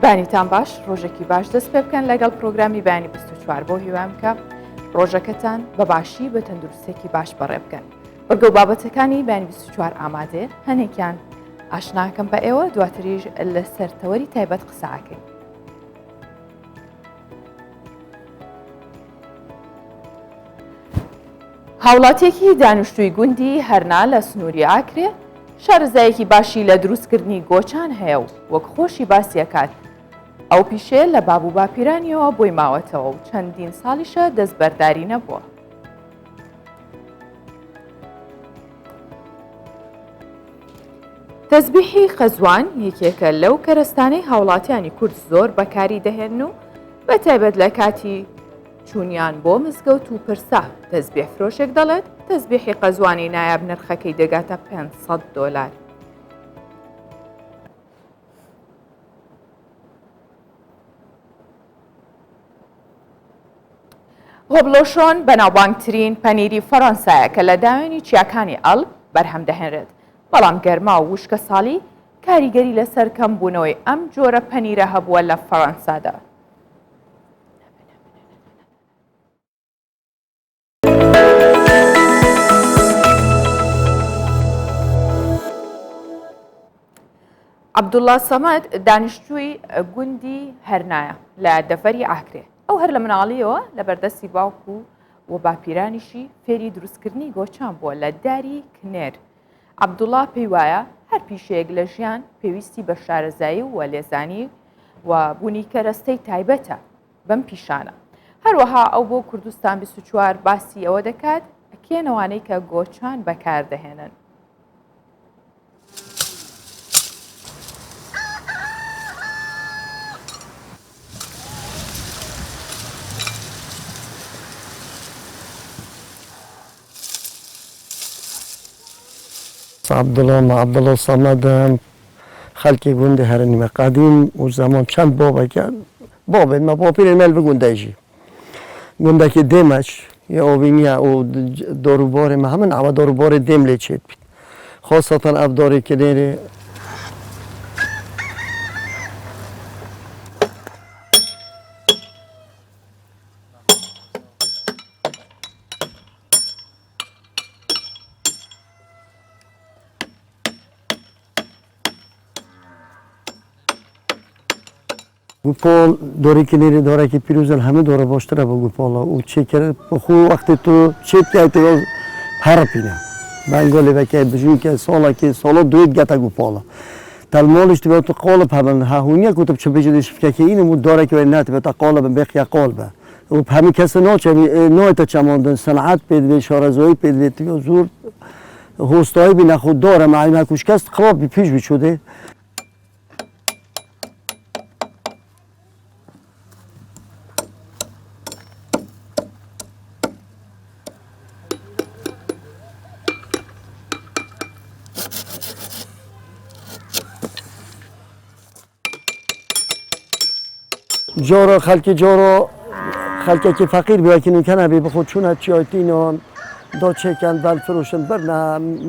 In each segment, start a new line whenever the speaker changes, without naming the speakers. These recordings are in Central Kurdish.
بەیانیتان باش ڕۆژێکی باش دەست پێ بکەن لەگەڵ پرۆگرامی بەیانی 24 بۆ هیوام کە ڕۆژەکەتان بە باشی بە تەندروستێکی باش بەڕێ بکەن بڕگە و بابەتەکانی بەیانی 24 ئامادەیە هەنێکیان ئاشناکەم بە ئێوە دواتریش لەسەر تەوەری تایبەت قسەکەین. هاوڵاتیەکی دانیشتووی گوندی هەرنا لە سنووری ئاکرێ شارەزایەکی باشی لە دروستکردنی گۆچان هەیە و وەک خۆشی باسی ئەکات ئەو پیشەیە لە باب و باپیرانیەوە بۆی ماوەتەوە و چەندین ساڵیشە دەستبەرداری نەبووە. تەزبیحی خەزوان یەکێکە لەو کەرەستانەی هاوڵاتیانی کورد زۆر بەکاری دەهێنن و بە تایبەت لە کاتی چوونیان بۆ مزگەوت و پرسە، تەزبیح فرۆشێک دەڵێت، تەزبیحی قەزوانی نایاب نرخەکەی دەگاتە 500 دۆلار. ڕۆبلۆشۆن بەناوبانگترین پەنیری فەڕەنسایە کە لە داوێنی چیاکانی ئەڵپ بەرهەم دەهێنرێت، بەڵام گەرما و وشکەساڵی کاریگەری لەسەر کەمبوونەوەی ئەم جۆرە پەنیرە هەبووە لە فەڕەنسادا. عەبدوڵڵا سەمەد دانیشتووی گوندی هەرنایە لە دەڤەری ئاکرێ. ئەو هەر لە مناڵییەوە لە بەردەستی باوک و و باپیرانیشی فێری دروستکردنی گۆچان بووە لە داری کنێر. عەبدوڵڵا پێی وایە هەر پیشەیەک لە ژیان پێویستی بە شارەزایی و لێزانی و بوونی کەرەستەی تایبەتە بەم پیشانە. هەروەها ئەو بۆ کوردستان 24 باسی ئەوە دەکات کێن ئەوانەی کە گۆچان بەکاردەهێنن.
عەبدوڵا مە عەبدوڵا سەمەدم خەلکی گوندی هەرنیمە قەدیم و زەمان چەند بابەکە بابێن مە باپیرێن مە لڤ گوندەیژی گوندەکی دێمەش یە ئۆبینیە و داروبارێ مە هەمن ئەوە داروبارێ دێم لێ چێت بیت خاسەتەن ئەڤ دارێ کنێرێ. گوپاڵ دارێکی نێرێ دارێکی پیرۆزن هەموو دارە باشترە بۆ گوپاڵە و چێکەر بخۆ وەختی تۆ چێ بکەیت تۆ هەڕپینە بەنگۆ لێ بەکەی بژوی کە ساڵێکی ساڵە دوێت گەتە گوپاڵە تەلماڵیش تبێت تو قاڵب هەبن ها هونیە کوتب چ بژی شفکەکە ئینم و دارێکی وێ ناتبێت تا قاڵب بێخیا قاڵ بە و هەموو کەس ناچێ نایتە چەماندن سەنعەت پێ دێ شارەزایی پێ دێ تبێ زۆر هۆستایی بی نەخۆ دارە مەعلومە کوش کەس قڵاب بی پیش بچوو دێ. جارا خەلکی جارا خەلکێکی فەقیر بێکی نوکە نەبی بخۆ چونە چیایتینان دا چێکەن بەل فروشن برنە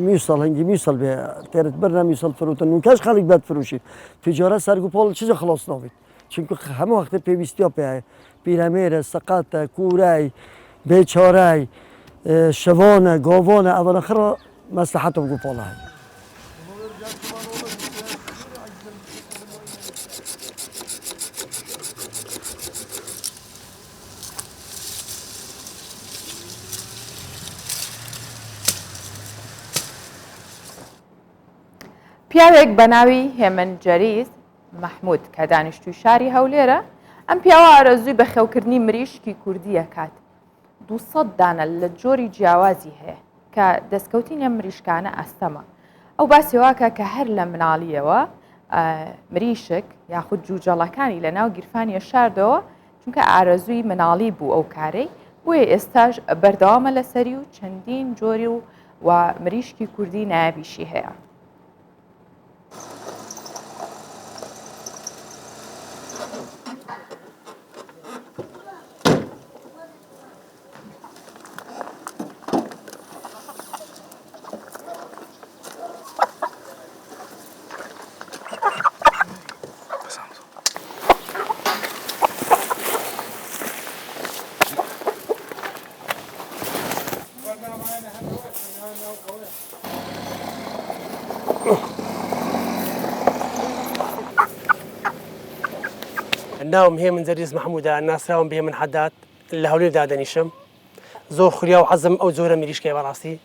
میسەڵ هەنگی میسەڵ بێ تێرت برنە میسەڵ فروتن نوکەش خەڵک بەد فروشی تجارە سەرگ و پاڵ چیزە خلاص نابێت چونکە هەموو وەختە پێویستیا پێ پیرەمێرە سەقاتە کوورای بێچارای شەوانە گاوانە ئەوانە خڕە مەسلحەتە گوپاڵە هەیە.
پیاوێک بە ناوی هێمن جەریز مەحمود کە دانیشتووی شاری هەولێرە، ئەم پیاوە ئارەزووی بەخێوکردنی مریشکی کوردی ئەکات، 200 دانە لە جۆری جیاوازی هەیە کە دەستکەوتنی ئەم مریشکانە ئەستەمە. ئەو باسی واکە کە هەر لە مناڵیەوە مریشک یاخود جوجەڵەکانی لە ناو گیرفانیە شاردەوە چونکە ئارەزووی مناڵی بوو ئەو کارەی بۆیە ئێستاش بەردەوامە لەسەری و چەندین جۆری و و مریشکی کوردی نایابیشی هەیە.
ناوم هێمن جەریس مەحموودە، ناسراوم بە هێمن حەداد، لە هەولێر دادەنیشم. زۆر خولیا و حەزم ئەو جۆرە مریشکەیە بەڕاستی.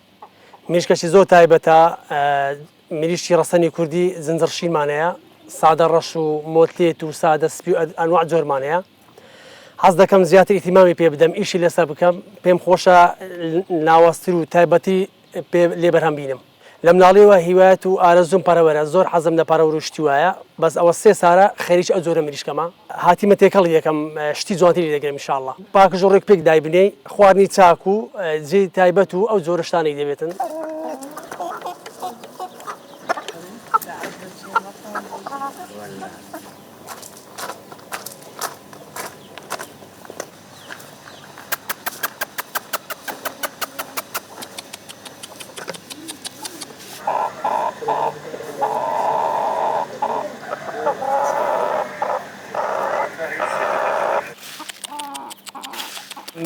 مریشکەشی زۆر تایبەتە، مریشکی ڕەسەنی کوردی زنجڕشینمان هەیە، سادە ڕەش و مۆتلێت و سادە سپی و ئەنواع جۆرمان هەیە. حەز دەکەم زیاتر ئیهتیمامی پێ بدەم، ئیشی لەسەر بکەم، پێم خۆشە ناوازتر و تایبەتی پێ لێ بەرهەم بینم. لە مناڵیەوە هیوایەت و ئارەزووم پەرەوەرە زۆر حەزم لە پەرەور و شتی وایە بەس ئەوە سێ سارە خەریکی ئەو جۆرە مریشکەمە هاتیمە تێکەڵی دەکەم شتی جوانتری لێ دەگرم ئیشاڵڵا پاکژ و ڕێک پێک دایبنێی خواردنی چاک و جێی تایبەت و ئەو جۆرە شتانەی دەبێتن.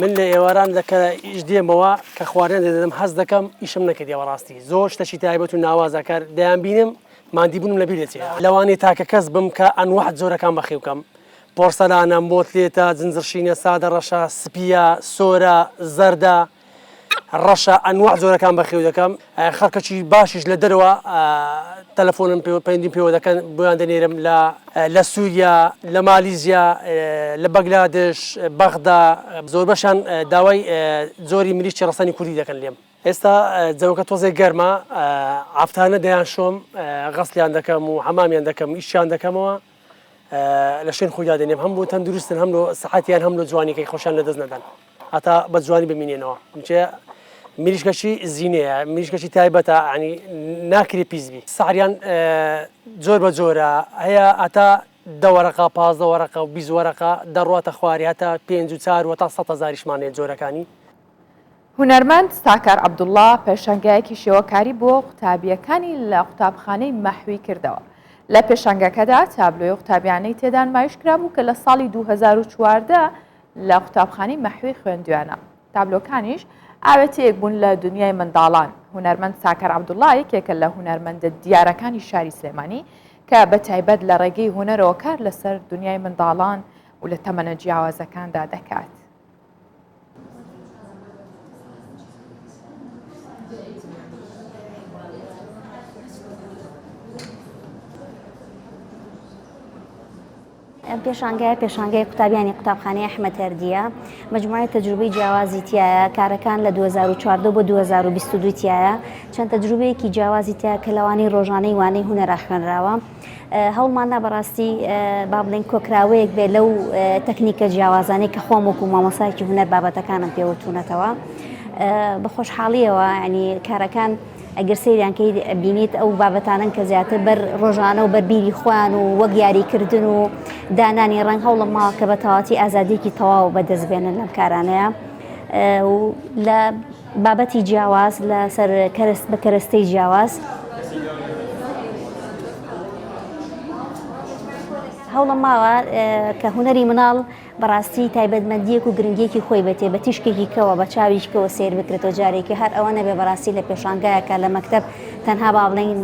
من لە ئێواران لە کە ئیش دێمەوە کە خواردن دەدەم هەست دەکەم ئیشم نەکردیەوە ڕاستی زۆر شتەکی تایبەت و ناوازە کار دەیان بینم مادی بوونم لەبیر دەچێت لەوانەیە تاکە کەس بم کە ئەنواع جۆرەکان بەخێو کەم پۆرسەلانە، مۆتلێتە، جنجڕشینە، سادە ڕەشە، سپییە، سۆرە، زەردە، ڕەشە، ئەنواع جۆرەکان بەخێو دەکەم، خەڵکەکی باشیش لە دەرەوە تەلەفۆنم پێوە پەیوەندیم پێوە دەکەن بۆیان دەنێرم لە لە سووریا، لە مالیزیا، لە بەگلادش، بەغدا، زۆربەشیان داوای جۆری مریشکی ڕەسەنی کوردی دەکەن لێم. ئێستا جەوەکە تۆزێک گەرمە، هەفتانە دەیانشۆم، غەسلیان دەکەم و حەمامیان دەکەم، ئیشیان دەکەمەوە. لە شوێن خۆی دادەنێم هەم بۆ تەندروستن هەم لۆ سەحەتیان هەم لۆ جوانیەکەی خۆشیان لەدەست نەدەن هەتا بە جوانی بمینێنەوە چێ مریشکەشی زینەیە مریشکەشی تایبەتە ینی ناکرێ پیس بی سعریان جۆر بە جۆرە هەیە هەتا دە وەرەقە 15 وەرەقە و 20 وەرەقە دەڕواتە خواری هەتا پێنج و چار و تا 100 هەزاریشمان هەیە جۆرەکانی.
هونەرمەند ساکار عەبدوڵڵا پێشانگایەکی شێوەکاری بۆ قوتابییەکانی لە قوتابخانەی مەحوی کردەوە. لە پێشانگاکەدا تابلۆی قوتابیانەی تێدا نمایش کرابوو کە لە ساڵی 2014 لە قوتابخانەی مەحوی خوێندویانە. تابلۆکانیش ئاوێتەیەک بوون لە دنیای منداڵان. هونەرمەند ساکار عەبدوڵڵا یەکێکە لە هونەرمەندە دیارەکانی شاری سلێمانی کە بە تایبەت لە ڕێگەی هونەرەوە کار لەسەر دنیای منداڵان و لە تەمەنە جیاوازەکاندا دەکات.
ئەم پێشانگایە پێشانگای قوتابیانی قوتابخانەی ئەحمەد هەردیە مجموعەی تەجروبەی جیاوازی تایە کارەکان لە 2014 بۆ 2022 تایە چەند تەجروبەیەکی جیاوازی تیا کە لەوانەی ڕۆژانەی وانەی هونەرا خوێنراوە هەوڵماندا بەڕاستی با بڵێین کۆکراوەیەک بێ لەو تەکنیکە جیاوازانەی کە خۆم وەکو مامۆسایەکی هونەر بابەتەکانم پێوەتونەتەوە بە خۆشحاڵیەوە ینی کارەکان ئەگەر سەیریان کەی بینیت ئەو بابەتانن کە زیاتر بەر ڕۆژانە و بەر بیری خۆیان و وەک یاریکردن و دانانی ڕەنگ هەوڵم ماوە کە بە تەواتی ئازادیکی تەواو بەدەست بێنن لەم کارانەیە و لە بابەتی جیاواز لەسەر کەرەست بە کەرەستەی جیاواز. هەوڵم ماوە کە هونەری مناڵ بەڕاستی تایبەتمەندیەک و گرنگیەکی خۆی بێتێ بە تیشکێکی کەوە بە چاویکی کەوە سێر بکرێتەوە جارێکی هەر ئەوە نەبێ بەڕاستی لە پێشانگایەکە لە مەکتەب تەنها با بڵێین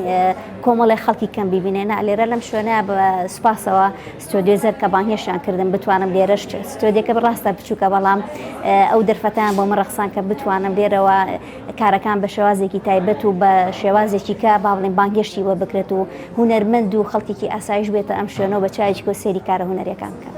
کۆمەڵێ خەڵکی کەم بیبینێ نا لێرە لەم شوێنە بە سوپاسەوە ستۆدیۆی زەرد کە بانگهێشتیان کردم بتوانم لێرەش ستۆدیەکە ڕاستە بچووکە بەڵام ئەو دەرفەتیان بۆ من ڕەخسان کە بتوانم لێرەوە کارەکان بە شێوازێکی تایبەت و بە شێوازێکی کە با بڵێن بانگهێشتی وە بکرێت و هونەرمەند و خەڵکێکی ئاسایش بێتە ئەم شوێنەوە بە چاوێکی کۆ سەیری کارە هونەریەکان بکەن.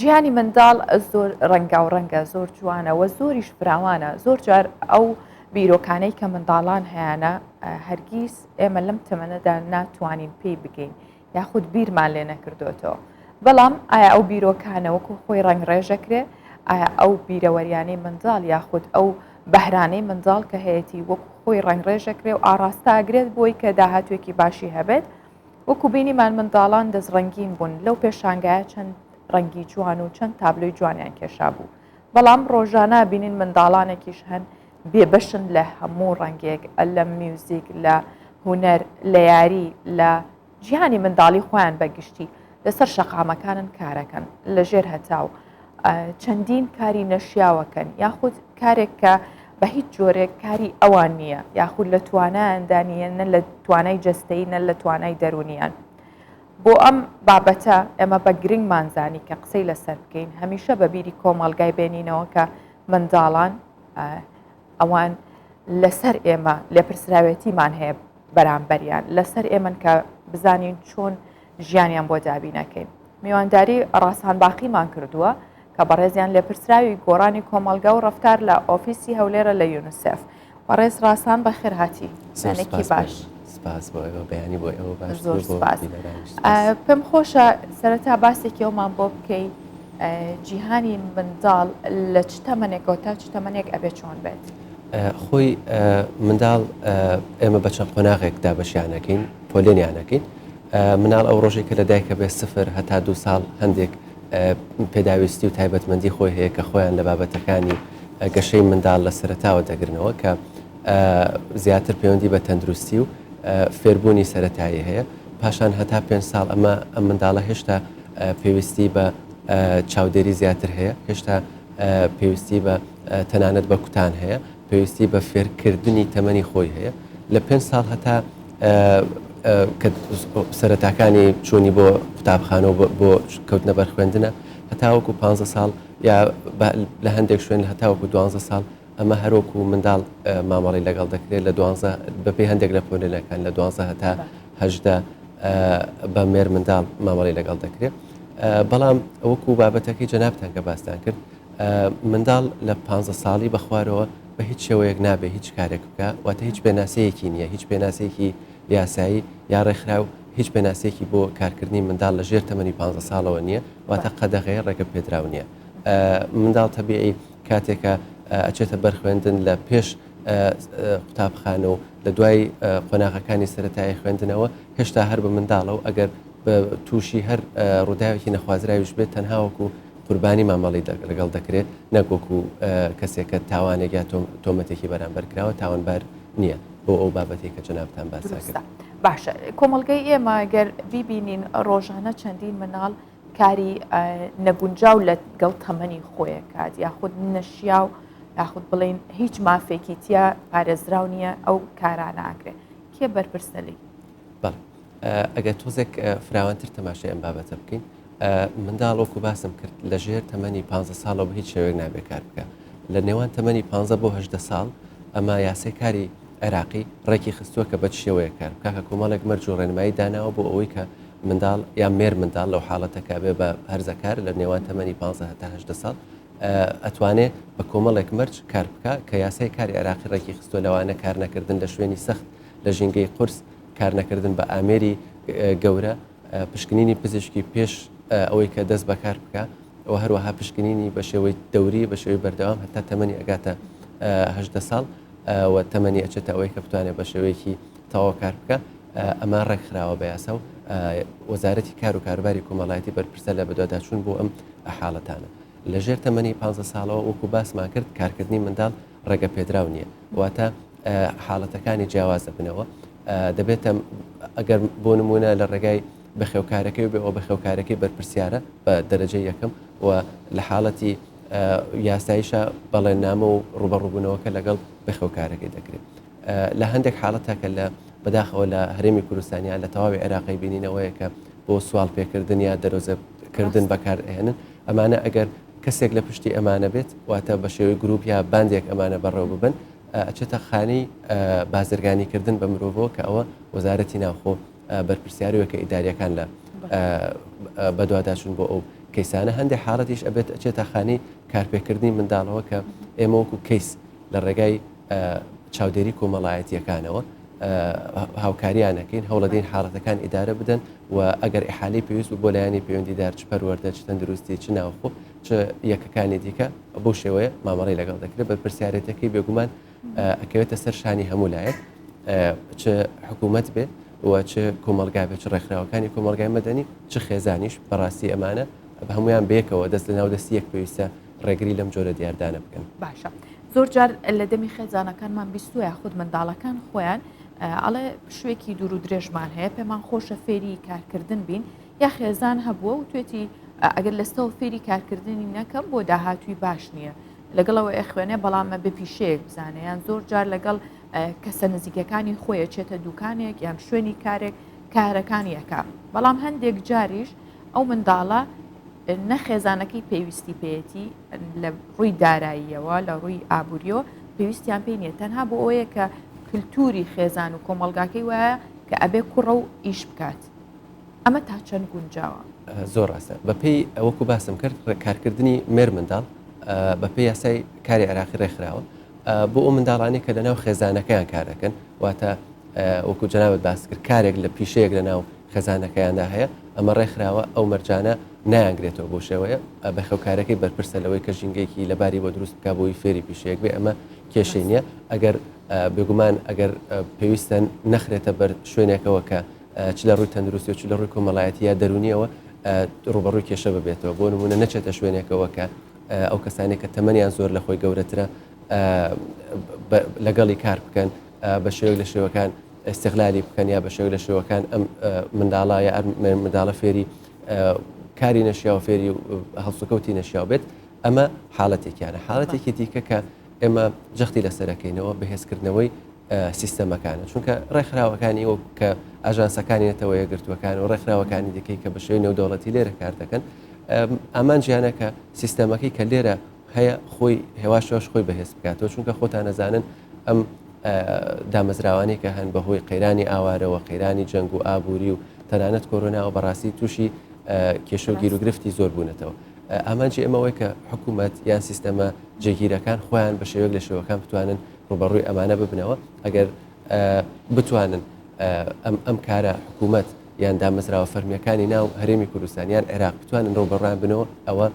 جیهانی منداڵ زۆر ڕەنگاو ڕەنگە زۆر جوانە و زۆریش فراوانە زۆر جار ئەو بیرۆکانەی کە منداڵان هەیانە هەرگیز ئێمە لەم تەمەنەدا ناتوانین پێی بگەین یاخود بیرمان لێ نەکردوێتەوە بەڵام ئایا ئەو بیرۆکانە وەکو خۆی ڕەنگ ڕێژەکرێ ئایا ئەو بیرەوەریانەی منداڵ یاخود ئەو بەهرانەی منداڵ کە هەیەی وەکو خۆی ڕەنگ ڕێژەکرێ و ئاراستاگرێت بۆی کە داهاتوێکی باشی هەبێت وەکو بینیمان منداڵان دەستڕەنگین بوون لەو پێشانگایە چەند ڕەنگی جوان و چەند تابلۆی جوانیان کێشابوو بەڵام ڕۆژانە بینین منداڵانێکیش هەن بێبەشن لە هەموو ڕەنگێک لە میوزیک لە هونەر لە یاری لە جیهانی منداڵی خۆیان بە گشتی لەسەر شەقامەکانن کارەکەن لە ژێر هەتاو. چەندین کاری نەشیاوەکەن یاخود کارێک کە بە هیچ جۆرێک کاری ئەوان نییە یاخود لە توانایاندا نییە نە لە توانای جەستەیی نە لە توانای دەروونیان. بۆ ئەم بابەتە ئێمە بە گرنگمان زانی کە قسەی لەسەر بکەین، هەمیشە بە بیری کۆمەڵگای بێنینەوە کە منداڵان ئەوان لەسەر ئێمە لێپرسراوێتیمان هەیە بەرامبەریان، لەسەر ئێمەن کە بزانین چۆن ژیانیان بۆ دابینەکەین. میوانداری ڕاسان باقیمان کردووە کە بەڕێزیان لێپرسراوی گۆڕانی کۆمەڵگا و ڕەفتار لە ئۆفیسی هەولێرە لە یونسێف. بەڕێز ڕاسان بەخێر هاتی. بەیانێکی باش.
سپاس بۆ ئێوە، بەیانی بۆ ئێوە باش.
زۆر سپاس. پێم خۆشە سەرەتا باسێکی ئەومان بۆ بکەی جیهانی منداڵ لە چ تەمەنێکەوە تا چ تەمەنێک ئەبێ چۆن بێت؟
خۆی منداڵ ئێمە بە چەند قۆناغێک دابەشیانەکەین، پۆلێنیانەکەین. مناڵ ئەو ڕۆژێک کە لە دایکە بێ سفر هەتا دو ساڵ هەندێک پێداویستی و تایبەتمەندی خۆی هەیە کە خۆیان لە بابەتەکانی گەشەی منداڵ لە سەرەتاوە دەگرنەوە کە زیاتر پەیوەندی بە تەندروستی و فێربوونی سەتایی هەیە. پاشان هەتا پێ ساڵ ئەمە ئەم منداڵە هێشتا پێویستی بە چاودێری زیاتر هەیە، هێشتا پێویستی بە تەنانەت بە کوتان هەیە، پێویستی بە فێرکردنی تەمەنی خۆی هەیە. لە پێ ساڵ هەتا کە سەرەتاکانی چوونی بۆ قوتابخانە و بۆ کەوتنە بەر خوێندنە هەتاوەکو پ ساڵ یا لە هەندێک شوێن هەتاوەکو دوانزە ساڵ ئەمە هەروەکو منداڵ مامەڵی لەگەڵ دەکرێت لە دوانزە بەپێی هەندێک لە پۆلێنەکان لە دوانزە هەتا هەژدە بە مێر منداڵ مامەڵی لەگەڵ دەکرێت. بەڵام وەکو بابەتەکەی جەنابتان کە باستان کرد منداڵ لە پ ساڵی بەخوارەوە بە هیچ شێوەیەک نابێ هیچ کارێک بکە، واتە هیچ پێناسەیەکی نییە، هیچ پێناسەیەکی یاسایی یا ڕێکخراو هیچ پێناسەیەکی بۆ کارکردنی منداڵ لە ژێر تەمەنی پ ساڵەوە نییە، واتە قەدەغەیە، ڕێگە پێدراو نییە. منداڵ تەبیعی کاتێکە ئەچێتە بەر خوێندن لە پێش قوتابخانە و لە دوای قۆناغەکانی سەتایی خوێندنەوە هێشتا هەر بە منداڵە و ئەگەر تووشی هەر ڕووداوێکی نەخوازراویش بێت تەنها وەکو قوربانی مامەڵی لەگەڵ دەکرێت نەک وەکو کەسێک کە تاوانێک یا تۆمەتێکی بەرامبەر کراوە، تاوانبار نییە بۆ ئەو بابەتێک کە جەنابتان باسا کرد.
باشە کۆمەڵگەی ئێمە گەر بیبینین ڕۆژانە چەندین مناڵ کاری نەگونجاو لەگەڵ تەمەنی خۆی کات یاخود نەشیاو یاخود بڵین هیچ مافێکی تیا پارێزراو نییە ئەو کارانە ئاکرێ کێ بەرپرسە لێی؟
بەڵێ ئەگەر تۆزێک فراوانتر تەماشای ئەم بابەتە بکەین منداڵ وەکو باسم کرد لە ژێر تەمەنی پ ساڵەوە بە هیچ شێوەیەک نابێ کار بکە. لە نێوان تەمەنی پ بۆ هەدە ساڵ ئەمە یاسای کاری عێراقی ڕێکی خستووە کە بە چ شێوەیەک کار بکە، کە کۆمەڵێک مەرج و ڕێنمایی داناوە بۆ ئەوەی کە منداڵ یا مێر منداڵ لەو حاڵەتە کە بێ بە هەرزەکار لە نێوان تەمەنی پ هەتا هەدە ساڵ ئەتوانێ بە کۆمەڵێک مەرج کار بکە کە یاسای کاری عێراقی ڕێکی خستووە، لەوانە کار نەکردن لە شوێنی سەخت، لە ژینگەی قورس، کار نەکردن بە ئامێری گەورە، پشکنینی پزیشکی پێش ئەوەی کە دەست بەکار بکە و هەروەها پشکنینی بە شێوەی دەوری بە شێوەی بەردەوام هەتا تەمەنی ئەگاتە هەدە ساڵ و تەمەنی ئەچێتە ئەوەی کە بتوانێت بە شێوەیەکی تەواو کار بکە. ئەمە ڕێکخراوە بە یاسا و وەزارەتی کار و کاروباری کۆمەڵایەتی بەرپرسە لە بەدواداچوون بۆ ئەم حاڵەتانە. لە ژێر تەمەنی پ ساڵەوە وەکو باسمان کرد کارکردنی منداڵ ڕێگە پێدراو نییە، واتە حاڵەتەکانی جیاواز دەبنەوە. دەبێتە ئەگەر بۆ نمونە لە ڕێگای بەخێوکارەکەی بێ ئەو بەخێوکارەکەی بەرپرسیارە بە دەرەجەی یەکەم و لە حاڵەتی یاساییشە بەڵێننامە و ڕوبەڕوبوونەوەکە لەگەڵ بەخێوکارەکەی دەکرێت. لە هەندێک حاڵەتە کە لە بەداخەوە لە هەرێمی کوردستانیان لە تەواوی عێراقی بینینەوەیە کە بۆ سواڵ پێکردن یا دەرۆزەکردن بەکارئەهێنن. ئەمانە ئەگەر کەسێک لە پشتی ئەمانە بێت، واتە بە شێوەی گروپ یا باندێک ئەمانە بەڕێوە ببن، ئەچێتە خانەی بازرگانیکردن بە مرۆڤەوە کە ئەوە وەزارەتی ناوخۆ بەرپرسیاریەوە کە ئیداریەکان لە بەدواداچوون بۆ ئەو کەیسانە. هەندێک حاڵەتیش ئەبێت ئەچێتە خانەی کارپێکردنی منداڵەوە کە ئێمە وەکو کەیس لە ڕێگای چاودێری کۆمەڵایەتیەکانەوە هاوکاریانەکەین، هەوڵەدەین حاڵەتەکان ئیدارە بدەن و ئەگەر ئیحالەی پێویست بوو بۆ لایەنی پەیوەندیدار چ پەروەردە چ تەندروستی چ ناوخۆ چ یەکەکانی دیکە بەو شێوەیە مامەڵەی لەگەڵ دەکرێت. بەرپرسیارێتەکەی بێگومان ئەکەوێتە سەر شانی هەموو لایەک، چ حکوومەت بێ و چ کۆمەڵگا بێ، چ ڕێکخراوەکانی کۆمەڵگای مەدەنی، چ خێزانیش. بەڕاستی ئەمانە بە هەمویان بەیەکەوە دەست لەناو دەستی یەک پێویستە ڕێگری لەم جۆرە دیاردانە بکەن.
باشە زۆر جار لە دەمی خێزانەکانمان بیستووە یاخود منداڵەکان خۆیان ئەڵێ پشوویەکی دوور و درێژمان هەیە پێمان خۆشە فێری کارکردن بین، یا خێزان هەبووە و توێتی ئەگەر لەستەوە فێری کارکردنی نەکەم بۆ داهاتووی باش نییە لەگەڵ ئەوە ئەخوێنێ بەڵام بە پیشەیەک بزانێ یان زۆر جار لەگەڵ کەسە نزیکەکانی خۆی ئەچێتە دوکانێک یان شوێنی کارێک کارەکانی ئەکا بەڵام هەندێک جاریش ئەو منداڵە نە خێزانەکەی پێویستی پێیەتی لە ڕووی داراییەوە لە ڕووی ئابووریەوە پێویستیان پێی نییە تەنها بۆ ئەوەیە کە کللتوری خێزان و کۆمەلگاکەی وایە کە ئەبێ کوڕە و ئیش بکات ئەمە تا چەند گونجاوە؟
زۆر ڕاستە بەپێی وەکو باسم کرد کارکردنی مێر منداڵ بەپێی یاسای کاری عێراقی ڕێکخراوە بۆ ئەو منداڵانی کە لەناو خێزانەکەیان کار دەکەن واتە وەکو جەنابت باس کرد کارێک لە پیشەیەک لەناو خێزانەکەیاندا هەیە ئەمە ڕێکخراوە ئەو مەرجانە نایانگرێتەوە بۆ شێوەیە بەخێوکارەکەی بەرپرسە لەوەی کە ژینگەیەکی لەباری بۆ دروست بکە بۆی فێری پیشەیەک بێ ئەمە کێشەی نییە ئەگەر بێگومان ئەگەر پێویستە نەخرێتە بەر شوێنێکەوە کە چ لە ڕووی تەندروستی و چ لە ڕووی کۆمەڵایەتی یا دەروونیەوە ڕووبەڕووی کێشە ببێتەوە بۆ نمونە نەچێتە شوێنێکەوە کە ئەو کەسانێک کە تەمەنیان زۆر لە خۆی گەورەترە لەگەڵی کار بکەن بە شێوەیەک لە شێوەکان ئیستغلالی بکەن یا بە شێوەیەک لە شێوەکان ئەم منداڵە یا منداڵە فێری کاری نەشیاو فێری هەڵسوکەوتی نەشیاو بێت ئەمە حاڵەتێکیانە حاڵەتێکی دیکە کە ئێمە جەختی لەسەرەکەینەوە بەهێزکردنەوەی سیستەمەکانە چونکە ڕێکخراوەکانی وەک کە ئاژانسەکانی نەتەوە یەکگرتووەکان و ڕێکخراوەکانی دیکەی کە بە شێوەی نێودەوڵەتی لێرە کار دەکەن ئامانجیانە کە سیستەمەکەی کە لێرە هەیە خۆی هێواش هێواش خۆی بەهێز بکاتەوە چونکە خۆتان نەزانن ئەم دامەزراوانەی کە هەن بەهۆی قەیرانی ئاوارەوە قەیرانی جەنگ و ئابووری و تەنانەت کۆرۆناوە بەڕاستی تووشی کێشە و گیروگرفتی زۆر بوونەتەوە ئامانجی ئێمەوەی کە حکوومەت یان سیستەمە جێگیرەکان خۆیان بە شێوەیەک لە شێوەکان بتوانن ڕووبەڕووی ئەمانە ببنەوە، ئەگەر بتوانن ئەم کارە حکوومەت یان دامەزراوە فەرمییەکانی ناو هەرێمی کوردستان یان عێراق بتوانن ڕووبەڕوویان بنەوە، ئەوە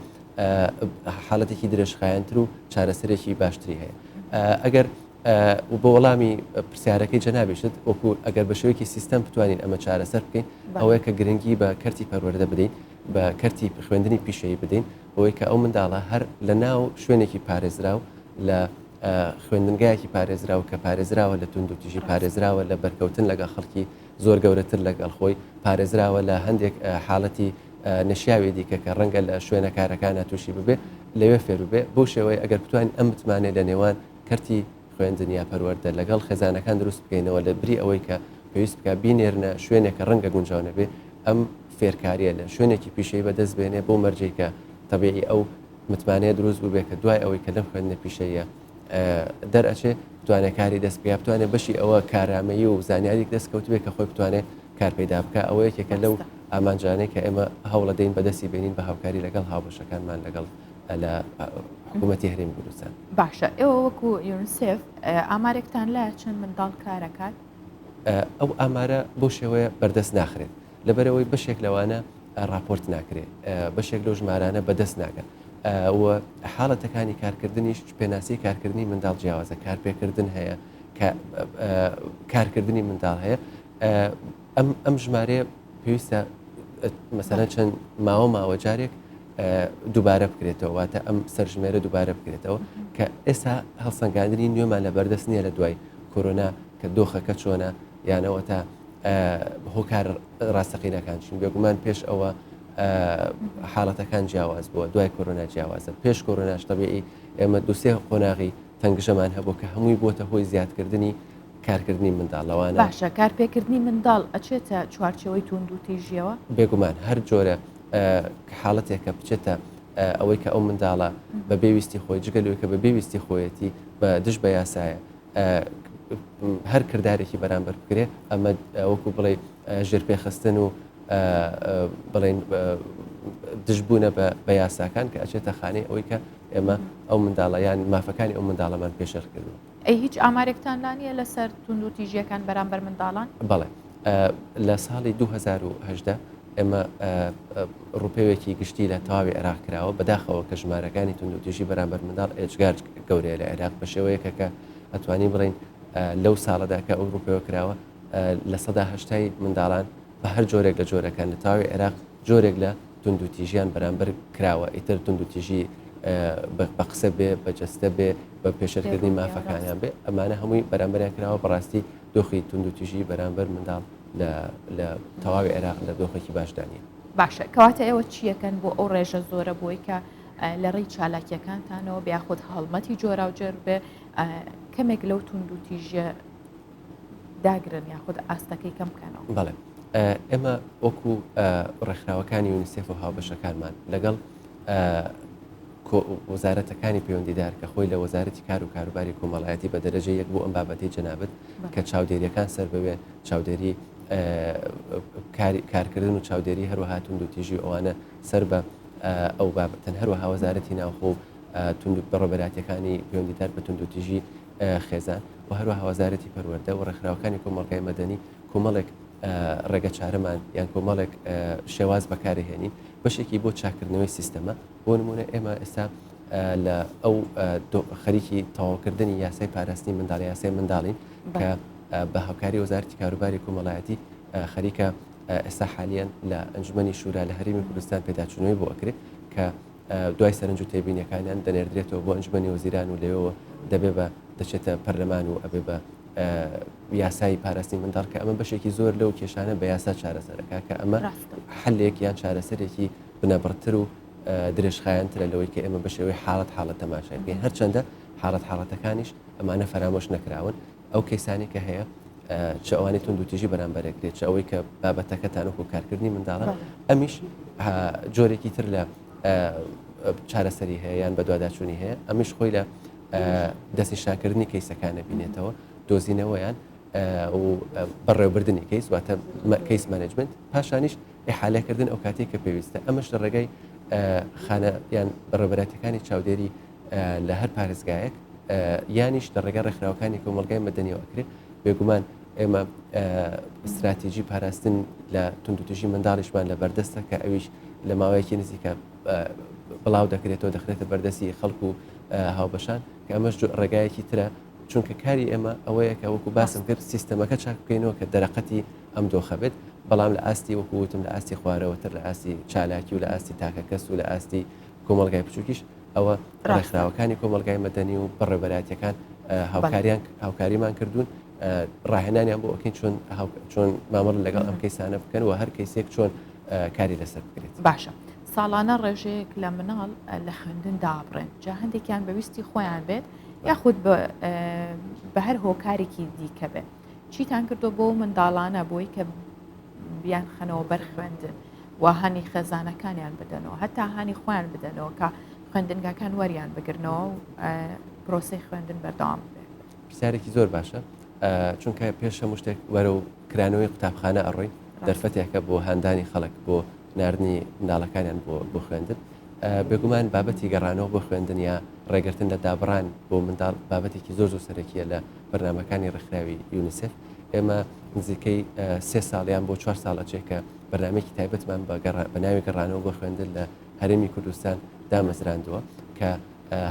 حاڵەتێکی درێژخایەنتر و چارەسەرێکی باشتری هەیە. ئەگەر بۆ وەڵامی پرسیارەکەی جەنابیشت وەکو ئەگەر بە شێوەیەکی سیستەم بتوانین ئەمە چارەسەر بکەین ئەوەیە کە گرنگی بە کەرتی پەروەردە بدەین بە کەرتی خوێندنی پیشەیی بدەین بۆی کە ئەو منداڵە هەر لە ناو شوێنێکی پارێزراو لە خوێندنگایەکی پارێزراو کە پارێزراوە لە توندوتیژی، پارێزراوە لە بەرکەوتن لەگەڵ خەڵکی زۆر گەورەتر لەگەڵ خۆی، پارێزراوە لە هەندێک حاڵەتی نەشیاوی دیکە کە ڕەنگە لە شوێنە کارەکانە تووشی ببێ، لەوێ فێر ببێ. بەو شێوەیە ئەگەر بتوانین ئەم متمانەیە لە نێوان کەرتی خوێندن یا پەروەردە لەگەڵ خێزانەکان دروست بکەینەوە لە بری ئەوەی کە پێویست بکا بینێرنە شوێنێک کە ڕەنگە گونجاو نەبێ، ئەم فێرکارییە لە شوێنێکی پیشەیی بەدەست بێنێ بەو مەرجەی کە تەبیعی ئەو متمانەیە دروست بووبێ کە دوای ئەوەی کە لەم خوێندنە پیشەییە دەرئەچێ بتوانێ کاری دەست بکا بتوانێ بەشی ئەوە کارامەیی و زانیاریک دەست کەوتبێ کە خۆی بتوانێ کار پەیدا بکا ئەوە یەکێکە لەو ئامانجانەی کە ئێمە هەوڵەدەین بەدەستی بێنین بە هاوکاری لەگەڵ هاوبەشەکانمان لەگەڵ لە حکوومەتی هەرێمی کوردستان.
باشە ئێوە وەکو یونسێف ئامارێکتان لایە چەند منداڵ کارەکات؟
ئەو ئامارە بەو شێوەیە بەردەست ناخرێت لەبەرئەوەی بەشێک لەوانە ڕاپۆرت ناکرێ بەشێک لەو ژمارانە بەدەست ناگەن و حاڵەتەکانی کارکردنیش پێناسی کارکردنی منداڵ جیاوازە کارپێکردن هەیە کارکردنی منداڵ هەیە ئەم ئەم ژمارەیە پێویستە مەسەلەن چەند ماوە ماوە جارێک دووبارە بکرێتەوە واتە ئەم سەرژمێرە دووبارە بکرێتەوە کە ئێستا هەڵسەنگاندنی نوێمان لە بەردەست نییە لە دوای کۆرۆنا کە دۆخەکە چۆنە یانەوە تا هۆکار ڕاستەقینەکان چین بێگومان پێش ئەوە حاڵەتەکان جیاواز بووە دوای کۆرۆنا جیاوازە پێش کۆرۆناش تەبیعی ئێمە دوسێ قۆناغی تەنگژەمان هەبوو کە هەمووی بووەتە هۆی زیادکردنی کارکردنی منداڵ لەوانە.
باشە کارپێکردنی منداڵ ئەچێتە چوارچێوەی تووندوتیژیەوە؟
بێگومان هەر جۆرە حاڵەتێک کە بچێتە ئەوەی کە ئەو منداڵە بە بێ ویستی خۆی جگە لەوەی کە بە بێ ویستی خۆیەتی بە دژ بە یاسایە هەر کردارێکی بەرامبەر بکرێ ئەمە وەکو بڵێ ژێرپێخستن و بڵێن دژبوونە بە یاساکان کە ئەچێتە خانەی ئەوەی کە ئێمە ئەو منداڵە یان مافەکانی ئەو منداڵەمان پێشێل کردووە.
ئەی هیچ ئامارێکتان لا نییە لەسەر توندوتیژییەکان بەرامبەر منداڵان؟
بەڵێ لە ساڵی 2018 ئێمە ڕووپێوێکی گشتی لە تەواوی عێراق کراوە، بەداخەوە کە ژمارەکانی توندوتیژی بەرامبەر منداڵ ئێجگار گەورەیە لە عێراق بە شێوەیەکە کە ئەتوانین بڵێین لەو ساڵەدا کە ئەو ڕووپێوە کراوە 80% منداڵان بە هەر جۆرێک لە جۆرەکان لە تەواوی عێراق جۆرێک لە توندوتیژیان بەرامبەر کراوە، ئیتر توندوتیژی بە قسە بێ، بە جەستە بێ، بە پێشێلکردنی مافەکانیان بێ، ئەمانە هەمووی بەرامبەریان کراوە، بەڕاستی دۆخی توندوتیژی بەرامبەر منداڵ لە تەواوی عێراق لە دۆخێکی باشدا نییە.
باشە کەواتە ئێوە چیەکەن بۆ ئەو ڕێژە زۆرە بۆی کە لە ڕێی چالاکیەکانتانەوە بێ یاخود هەڵمەتی جۆراوجۆر بێ کەمێک لەو توندوتیژیە داگرن یاخود ئاستەکەی کەم بکەنەوە؟
بەڵێ ئێمە وەکو ڕێکخراوەکانی یونیسێف و هاوبەشەکانمان لەگەڵ وەزارەتەکانی پەیوەندیدار کە خۆی لە وەزارەتی کار و کاروباری کۆمەڵایەتی بە دەرەجە یەک بۆ ئەم بابەتەی جەنابت کە چاودێریەکان سەر بەوێ چاودێری کارکردن و چاودێری هەروەها توندوتیژی ئەوانە سەر بە ئەو بابەتەن هەروەها وەزارەتی ناوخۆ و توند بەڕێوەبەرایەتیەکانی پەیوەندیدار بە توندوتیژی خێزان و هەروەها وەزارەتی پەروەردە و ڕێکخراوەکانی کۆمەڵگای مەدەنی کۆمەڵێک ڕێگە چارەمان یان کۆمەڵێک شێواز بەکارهێنین بەشێکی بۆ چاکردنەوەی سیستەمە بۆ نمونە ئێمە ئێستا لە ئەو خەریکی تەواوکردنی یاسای پاراستنی منداڵ یاسای منداڵین کە بە هاوکاری وەزارەتی کاروباری کۆمەڵایەتی خەریکە ئێستا حالیان لە ئەنجومەنی شورا لە هەرێمی کوردستان پێداچوونەوەی بۆ ئەکرێت کە دوای سەرنج و تێبینیەکانیان دەنێردرێتەوە بۆ ئەنجومەنی وەزیران و لەوێوە دەبێ بە دەچێتە پەرلەمان و ئەبێ بە یاسای پاراستنی منداڵ کە ئەمە بەشێکی زۆر لەو کێشانە بە یاسا چارەسەرەکە کە ئەمە حلێک یان چارەسەرێکی بنەبڕتر و درێژخایەنترە لەوەی کە ئێمە بە شێوەی حاڵەت حاڵەت تەماشای بکەین هەرچەندە حاڵەت حاڵەتەکانیش ئەمانە فەرامۆش نەکراون ئەو کەیسانی کە هەیە چ ئەوانەی توندوتیژی بەرامبەرەکرێت چ ئەوەی کە بابەتەکەتان وەکو کارکردنی منداڵە ئەمیش جۆرێکی تر لە چارەسەری هەیە یان بەدواداچوونی هەیە ئەمیش خۆی لە دەستنیشانکردنی کەیسەکانە بینێتەوە دۆزینەوەیان و بەڕێوبردنی کەیس واتە case management پاشانیش ئیحالەکردن ئەو کاتێک کە پێویستە ئەمەش لە ڕێگای خانە یان بەڕێوەبەرایەتیەکانی چاودێری لە هەر پارێزگایەک یانیش لە ڕێگای ڕێکخراوەکانی کۆمەڵگای مەدەنیەوە ئەکرێ بێگومان ئێمە استراتیژی پاراستن لە توندوتیژی منداڵیشمان لە بەردەستە کە ئەویش لە ماوەیەکی نزیکە بڵاو دەکرێتەوە دەخرێتە بەردەستی خەڵک و هاوبەشان کە ئەمەش ڕێگایەکی ترە چونکە کاری ئێمە ئەوەیە کە وەکو باسم کرد سیستەمەکە چاک بکەینەوە کە دەرەقەتی ئەم دۆخە بێت بەڵام لە ئاستی وەکو وتم لە ئاستی خوارەوەتر لە ئاستی چالاکی و لە ئاستی تاکەکەس و لە ئاستی کۆمەڵگای بچووکیش ئەوە ڕێکخراوەکانی کۆمەڵگای مەدەنی و بەڕێوەبەرایەتیەکان هاوکاریان هاوکاریمان کردوون ڕاهێنانیان بۆ ئەکەین چۆن چۆن مامەڵە لەگەڵ ئەم کەیسانە بکەن و هەر کەیسێک چۆن کاری لەسەر بکرێت.
باشە ساڵانە ڕێژەیەک لە مناڵ لە خوێندن دابڕێن جا هەندێکیان بە ویستی خۆیان بێت یاخود بە هەر هۆکارێکی دیکە بێت چیتان کردو بۆ منداڵانە بۆی کە بیان خەنەوە بەر خوێندن و هانی خێزانەکانیان بدەنەوە هەتا هانی خۆیان بدەنەوە کە خوێندنگاکان وەریان بگرنەوە و پرۆسەی خوێندن بەردەوام بێت.
پرسیارێکی زۆر باشە چونکە پێش هەموو شتێک وەرەو کرانەوەی قوتابخانە ئەڕۆین دەرفەتێکە بۆ هاندانی خەڵک بۆ ناردنی منداڵەکانیان بۆ بۆ خوێندن بێگومان بابەتی گەڕانەوە بۆ خوێندن یا ڕێگرتن لە دابڕان بۆ منداڵ بابەتێکی زۆر زۆر سەرەکیە لە بەرنمەکانی ڕێکخراوی یونیسف ئێمە نزیکەی سێ ساڵیان بۆ چوار ساڵ ئەچێت کە بەرنامەیەکی تایبەتمان بە ناوی گەڕانەوە بۆ خوێندن لە هەرێمی کوردستان دامەزراندووە کە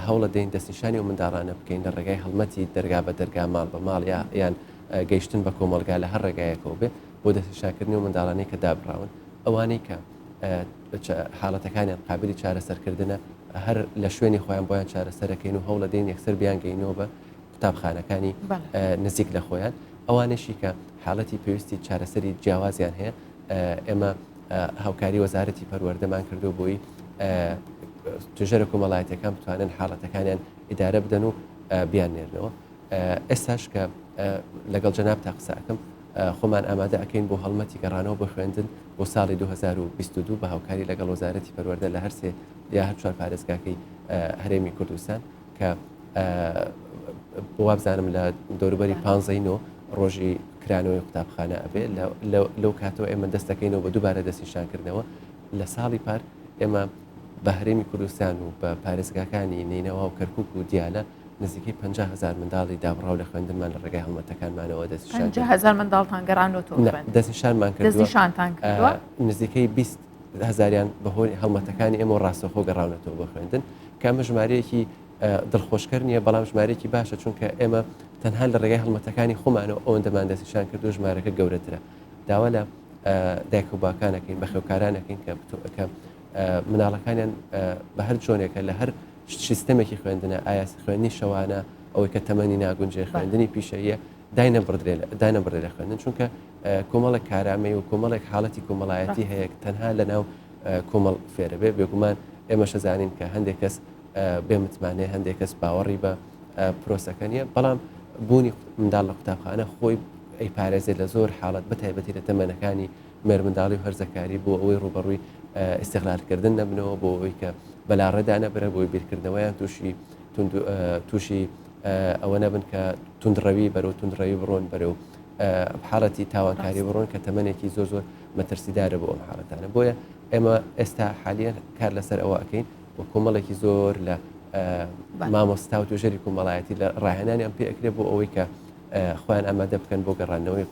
هەوڵە دەین دەستنیشانی و منداڵانە بکەین لە ڕێگای هەڵمەتی دەرگا بە دەرگا ماڵ بە ماڵ یا یان گەیشتن بە کۆمەڵگا لە هەر ڕێگایەکەوە بێ بۆ دەستنیشانکردنی و منداڵانەی کە دابڕاون ئەوانەی کە حاڵەتەکانیان قابلی چارەسەرکردنە هەر لە شوێنی خۆیان بۆیان چارەسەرەکەین و هەوڵە دەین یەکسەر بیانگەینەوە بە قوتابخانەکانی نزیک لە خۆیان، ئەوانەشی کە حاڵەتی پێویستی چارەسەری جیاوازیان هەیە ئێمە هاوکاری وەزارەتی پەروەردەمان کردو بۆی توێژەرە کۆمەڵایەتەکان بتوانن حاڵەتەکانیان ئیدارە بدەن و بیان نێرنەوە ئێستاش کە لەگەڵ جەناب تا قسە ئەەکەم خۆمان ئامادە ئەەکەین بۆ هەڵمەتی گەڕانەوە بۆ خوێندن بۆ ساڵی 2022 بە هاوکاری لەگەڵ وەزارەتی پەروەردە لە هەرسێ یا هەر چوار پارێزگاکەی هەرێمی کوردستان کە وابزانم لە دەوروبەری پانزەی نۆ ڕۆژی کرانەوەی قوتابخانە ئەبێ لەو کاتەوە ئێمە دەست دەکەینەوە بە دووبارە دەستنیشانکردنەوە لە ساڵی پار ئێمە بە هەرێمی کوردستان و بە پارێزگاکانی نینەوا و کەرکک و دیالە نزیکەی 50 هزار منداڵی دابڕاو لە خوێندنمان لە ڕێگای هەڵمەتەکانمانەوە دەستنیشان
هزار منداڵتان گەڕانەوە
دەستنیشانمان
کردووە دەستنیشانتان کردووە
نزیکەی 20 هەزاریان بەهۆی هەڵمەتەکانی ئێمە ڕاستەخۆ گەڕاونەتەوە بۆ خوێندن کە ئەمە ژمارەیەکی دڵخۆشکەر نییە بەڵام ژمارەیەکی باشە چونکە ئێمە تەنها لە ڕێگای هەڵمەتەکانی خۆمانەوە ئەوەندەمان دەستنیشان کردو ژمارەکە گەورەترە داوا لە دایک و باکانەکەین بەخێوکارانەکەین کە کە مناڵەکانیان بە هەر جۆنێکە لە هەر سیستەمێکی خوێندنە ئایا خوێندنی شەوانە ئەوەی کە تەمەنی ناگونجێ خوێندنی پیشەیە داینەبڕدرێ لە خوێندن چونکە کۆمەڵێک کارامەی و کۆمەڵێک حاڵەتی کۆمەڵایەتی هەیە تەنها لە ناو کۆمەڵ فێرە بێ. بێگومان ئێمەش ئەزانین کە هەندێک کەس بێ متمانەیە، هەندێک کەس باوەڕی بە پرۆسەکە نییە، بەڵام بوونی منداڵ لە قوتابخانە خۆی ئەیپارێزێت لە زۆر حاڵەت بە تایبەتی لە تەمەنەکانی مێرمنداڵی و هەرزەکاری بۆ ئەوەی ڕووبەڕووی ئیستغلالکردن نەبنەوە، بۆ ئەوەی کە بەلاڕێدا نەبرێن، بۆی بیرکردنەوەیان تووشی تووشی ئەوە نەبن کە توندڕەوی بەرەو توندڕەوی بڕۆن، بەرەو حاڵەتی تاوانکاری بڕۆن کە تەمەنێکی زۆر زۆر مەترسیدارە بۆ ئەم حاڵەتانە. بۆیە ئێمە ئێستا حالیان کار لەسەر ئەوە ئەەکەین و کۆمەڵێکی زۆر لە مامۆستا و توێژەری کۆمەڵایەتی لە ڕاهێنانیان پێ ئەکرێ بۆ ئەوەی کە خۆیان ئامادە بکەن بۆ گەڕاندنەوەی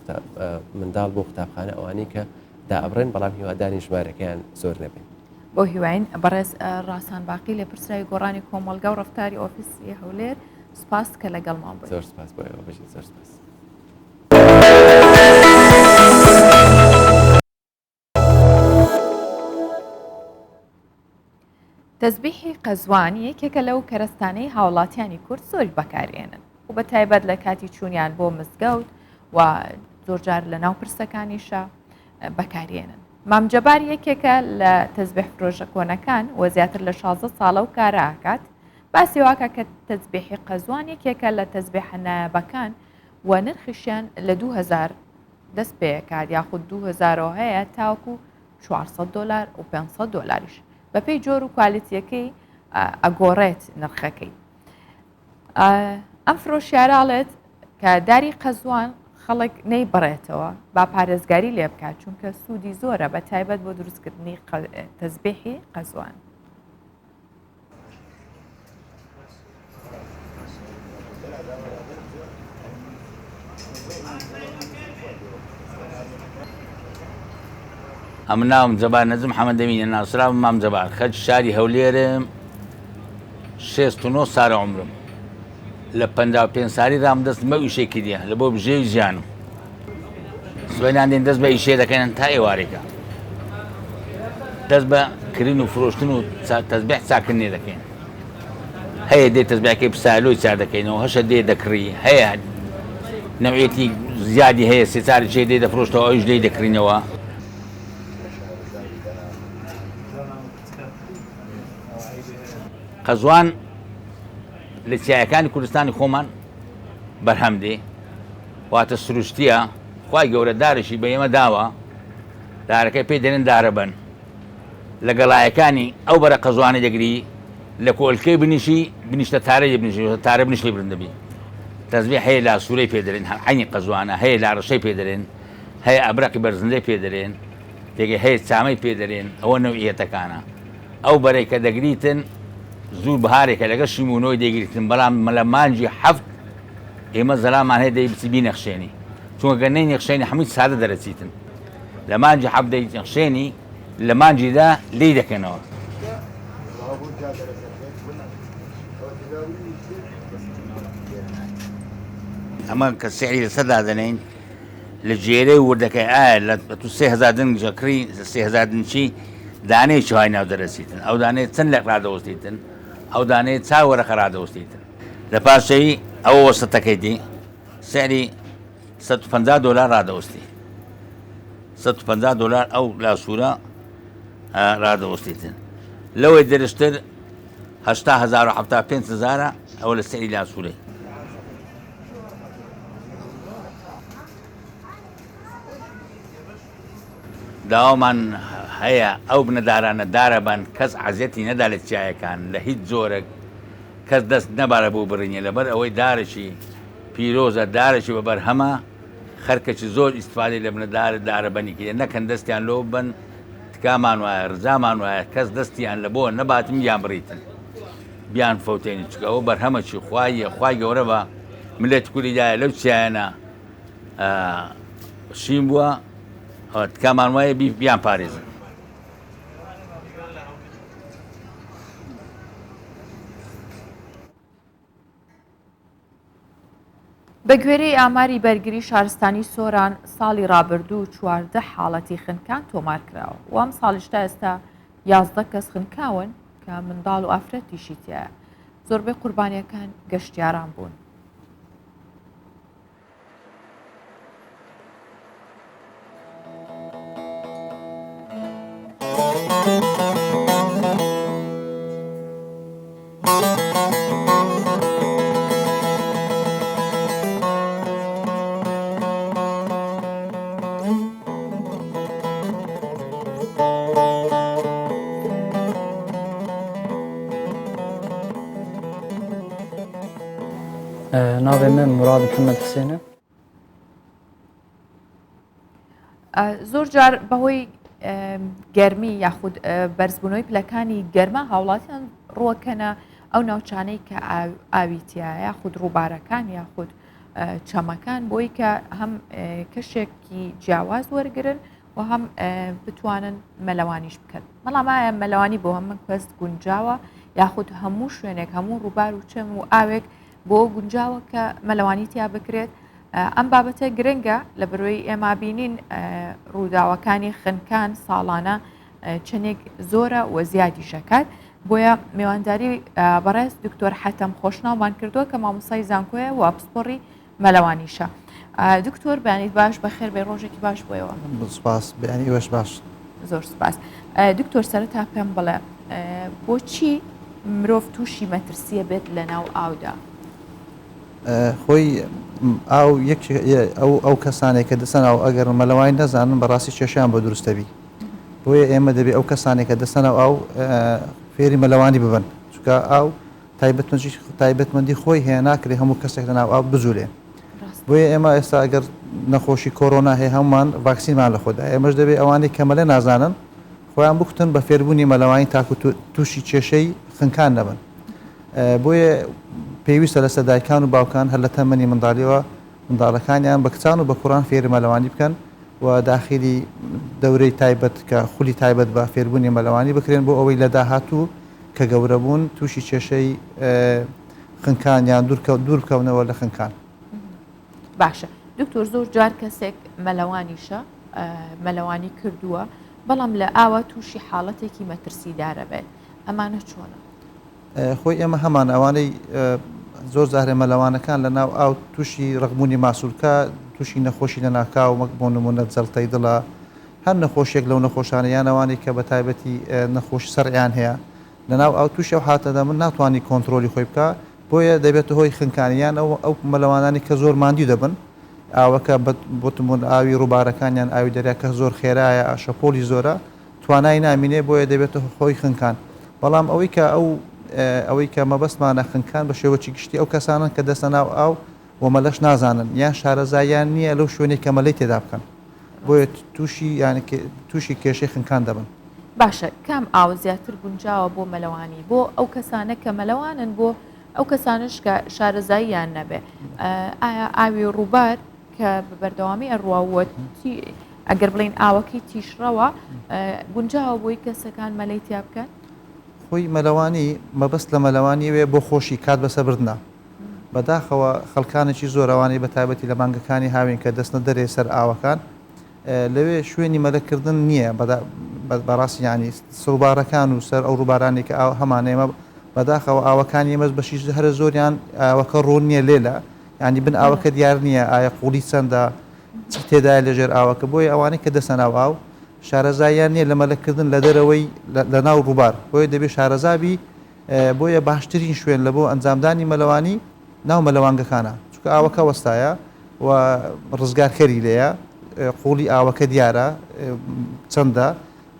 منداڵ بۆ قوتابخانە ئەوانەی کە دائەبڕێن، بەڵام هیوادارین ژمارەکەیان زۆر نەبێت.
بەو هیواین بەڕێز ڕاسان باقی لێپرسراوی گۆڕانی کۆمەڵگا و ڕەفتاری ئۆفیسی هەولێر سوپاس کە لەگەڵمان بوویت.
زۆر سوپاس بۆ ئێوە بژیت زۆر سوپاس.
تەزبیحی قەزوان یەکێکە لەو کەرەستانەی هاوڵاتیانی کورد زۆری بەکارێنن و بە تایبەت لە کاتی چوونیان بۆ مزگەوت و زۆرجار لە ناو پرسەکانیشە بەکارێنن. مام جەبار یەکێکە لە تەزبیح فرۆشە کۆنەکان و زیاتر لە 16 ساڵە و کارە ئاکات باسی واکە کە تەزبیحی قەزوان یەکێکە لە تەزبیحە نایابەکان و نرخیشیان لە 2000 دەست پێکات یاخود 2000 هەیە تاوەکو 400 دۆلار و 500 دۆلاریش بەپێی جۆر و کوالیتیەکەی ئەگۆڕێت نرخەکەی. ئەم فرۆشیارە ئەڵێت کە داری قەزوان خەڵک نەیبڕێتەوە با پارێزگاری لێ بکات چونکە سوودی زۆرە بە تایبەت بۆ دروستکردنی تەزبیحی قەزوان.
ئەمن ناوم جەبار نەجم حەمە دەمینە ناسراوم مام جەبار خەلکی شاری هەولێرم 69 سارە عمرم لە 55 سالی رام دەست بەو ئیشەی کردیە لە بۆ بژێوی ژیانم سبەینان دێن دەست بە ئیشێ دەکەن تا ئێوارێکە دەست بە کرین و فرۆشتن و تەزبیح چاکردنێ دەکەین هەیە دێ تەزبیحەکەی پسالۆی چا دەکەینەوە هەشە دێ دەکڕی هەیە نەوعێتی زیادی هەیە سێ چاری چێ دێ دەفرۆشتەوە ئەویش لێی دەکڕینەوە. قەزوان لە چیایەکانی کوردستانی خۆمان بەرهەم دێ واتە سروشتیە خوای گەورە دارێکی بە ئێمە داوە دارەکەی پێی دەنێن دارەبەن لە گەڵایەکانی ئەو بەرە قەزوانەی دەگری لە کۆلکەی بنیشی بنیشتە تارە بنیشی تارە بنیش لێ برند دەبی تەزبیح هەیە لاسوورەی پێ دەرێن هەر عەینی قەزوانە هەیە لارەشەی پێ دەرێن هەیە ئەبرەقی بەرزندەی پێ دەرێن تێگەی هەیە چامەی پێ دەرێن ئەوە نەوعیەتەکانە ئەو بەرەی کە دەگریتن زوو بەهارێکە لەگەڵ شیمونۆی دەگریتن بەڵام لە مانگی حەفت ئێمە زەلامان هەیە دەی بچی بینەخشێنی چونکە گەر نەینەخشێنی هەمووی سادە دەرەچیتن لە مانگی حەفت دەینەخشێنی لە مانگی دا لێی دەکەنەوە. ئەمە کە سعری لەسەر دادەنێین لە جێرەی وردەکەی ئایا لە تو 3000 دنگ ژەکڕی 3000 دنچی دانەیەکی های ناو دەرەچیتن ئەو دانەیە چەند لەق ڕادەوەستیتن ئەو دانەیە چا وەرەقە ڕادەوەستیتن لە پاشەی ئەوە وەسەتەکەی دی سعری 150 دۆلار ڕادەوەستی 150 دۆلار ئەو لاسوورە ڕادەوەستیتن لەوەی درشتر 80 هزارە ئەوە لە سعری لاسوورەی. داوامان هەیە ئەو بنەدارانە دارەبەن کەس عەزیەتی نەدا لە چیایەکان لە هیچ جۆرەک کەس دەست نەبارە بۆ بڕینێ لەبەر ئەوەی دارێکی پیرۆزە دارێکی بە بەرهەمە خەرکەکی زۆر ئیستفادەی لە بنەدار دارەبەنی کردە نەکەن دەستیان لۆ بن تکامان وایە ڕجامان وایە کەس دەستیان لە بۆ نەباتن بیان بڕیتن بیان فەوتێنی چونکە ئەوە بەرهەمەکی خواییە خوای گەورە بە ملت کوری دایە لەو چیایانە شین بووە تکامان وایە بیان پارێزن.
بە گوێرەی ئاماری بەرگری شارستانی سۆران ساڵی ڕابردوو 14 حاڵەتی خنکان تۆمار کراوە و ئەم ساڵیش تا ئێستا 11 کەس خنکاون کە منداڵ و ئافرەتیشی تایە زۆربەی قوربانیەکان گەشتیاران بوون.
Navê min Murad Mihemed Husên e.
زۆر جار بەهۆی گەرمی یاخود بەرزبوونەوەی پلەکانی گەرما هاوڵاتیان ڕووەکەنە ئەو ناوچانەی کە ئاوی تایە یاخود ڕووبارەکان یاخود چەمەکان بۆی کە هەم کەشێکی جیاواز وەرگن و هەم بتوانن مەلەوانیش بکەن بەڵام ئایا مەلەوانی بۆ هەمە کەس گونجاوە یاخود هەموو شوێنێک هەموو ڕووبار و چەم و ئاوێک بۆ گونجاوە کە مەلەوانی تیا بکرێت ئەم بابەتە گرنگە لە بەرۆی ئێمە بینین ڕووداوەکانی خنکان ساڵانە چەندێک زۆرە و زیادی شەکات بۆیە میوانداری بەڕێز دکتۆر حەتەم خۆشناومان کردووە کە مامۆسای زانکۆیە و پسپۆڕی مەلەوانیشە. دکتۆر بەیانیت باش بەخێر بێ ڕۆژێکی باش بۆیەوە.
سپاس بەیانی ئێوەش باش.
زۆر سپاس. دکتۆر سەرەتا پێم بڵێ بۆچی مرۆڤ تووشی مەترسیە بێت لە ناو ئاودا؟
خۆی ئاو یەک ئەو ئەو کەسانێک کە دەسەن ئاو ئەگەر مەلەوانی نەزانن بەڕاستی کێشیان بۆ دروستەبی بۆیە ئێمە دەبێ ئەو کەسانێک کە دەسەن ئاو فێری مەلەوانی ببن چونکە ئاو تایبەتمەندی خۆی هەیە ناکرێ هەموو کەسێک لەناو ئاو بجولێ بۆیە ئێمە ئێستا ئەگەر نەخۆشی کۆرۆنا هەیە هەمومان ڤاکسینمان لە خۆدا ئێمەش دەبێ ئەوانەی کە مەلە نازانن خۆیان بکوتن بە فێربوونی مەلەوانی تاکو تووشی کێشەی خنکان نەبن بۆیە پێویستە لەسەر دایکان و باوکان هەر لە تەمەنی منداڵیەوە منداڵەکانیان بە کچان و بە کوڕان فێری مەلەوانی بکەن و داخیلی دەورەی تایبەت کە خولی تایبەت بە فێربوونی مەلەوانی بکرێن بۆ ئەوەی لە داهاتوو کە گەورە بوون تووشی کێشەی خنکان یان دوور بکەونەوە لە خنکان.
باشە دکتۆر زۆر جار کەسێک مەلەوانیشە مەلەوانی کردووە بەڵام لە ئاوا تووشی حاڵەتێکی مەترسیدارە بێت ئەمانە چۆنە؟
خۆی ئێمە هەمان ئەوانەی زۆر جارێ مەلەوانەکان لە ناو ئاو تووشی ڕقبوونی ماسولکە تووشی نەخۆشی لە ناکاو مەک بۆ نمونە جەڵتەی دڵە هەر نەخۆشیەک لەو نەخۆشانە یان ئەوانەی کە بە تایبەتی نەخۆشی سەرعیان هەیە لە ناو ئاو تووشی ئەو حالەتە دەبن ناتوانانی کۆنترۆلی خۆی بکا بۆیە دەبێتە هۆی خنکانی یان ئەو ئەو مەلەوانانی کە زۆر ماندوو دەبن ئاوەکە بۆ نمونە ئاوی ڕووبارەکان یان ئاوی دەریا کە زۆر خێرایە شەپۆلی زۆرە توانای نامینێ بۆیە دەبێتە هۆی خنکان بەڵام ئەوەی کە ئەو ئەوەی کە مەبەستمانە خنکان بە شێوەکی گشتی ئەو کەسانن کە دەستە ناو ئاو و مەلەش نازانن یان شارەزاییان نییە لەو شوێنەی کە مەلەی تێدا بکەن بۆیە تووشی یان تووشی کێشەی خنکان دەبن.
باشە کام ئاو زیاتر گونجاوە بۆ مەلەوانی بۆ ئەو کەسانە کە مەلەوانن بۆ ئەو کەسانش کە شارەزاییان نەبێ ئایا ئاوی ڕووبار کە بە بەردەوامی ئەڕواوە ئەگەر بڵین ئاوەکەی تیشڕەوە گونجاوە بۆی کەسەکان مەلەی تیا بکەن؟
خۆی مەلەوانی مەبەست لە مەلەوانی وێ بۆ خۆشی کات بەسەبردنە بەداخەوە خەڵکانێکی زۆر ئەوانەی بەتایبەتی لە مانگەکانی هاوین کە دەچنە دەرێ سەر ئاوەکان لەوێ شوێنی مەلەکردن نییە بەڕاستی ینی سڕوبارەکان و سەر ئەو ڕووبارانی کە ئاو هەمان ئێمە بەداخەوە ئاوەکانی ئێمەش بەشی هەرە زۆریان ئاوەکە ڕوون نییە لێلە ینی بن ئاوەکە دیار نییە ئایا قوڵی چەندە چی تێدایە لەژێر ئاوەکە بۆیە ئەوانەی کە دەچنە ناو ئاو شارەزاییان نییە لە مەلەکردن لە دەرەوەی لە ناو ڕووبار بۆیە دەبێت شارەزابی بۆیە باشترین شوێن لە بۆ ئەنجامدانی مەلەوانی ناو مەلەوانگەکانە چونکە ئاوەکە وەستایە و ڕزگارکەری لێیە قوڵی ئاوەکە دیارە چەندە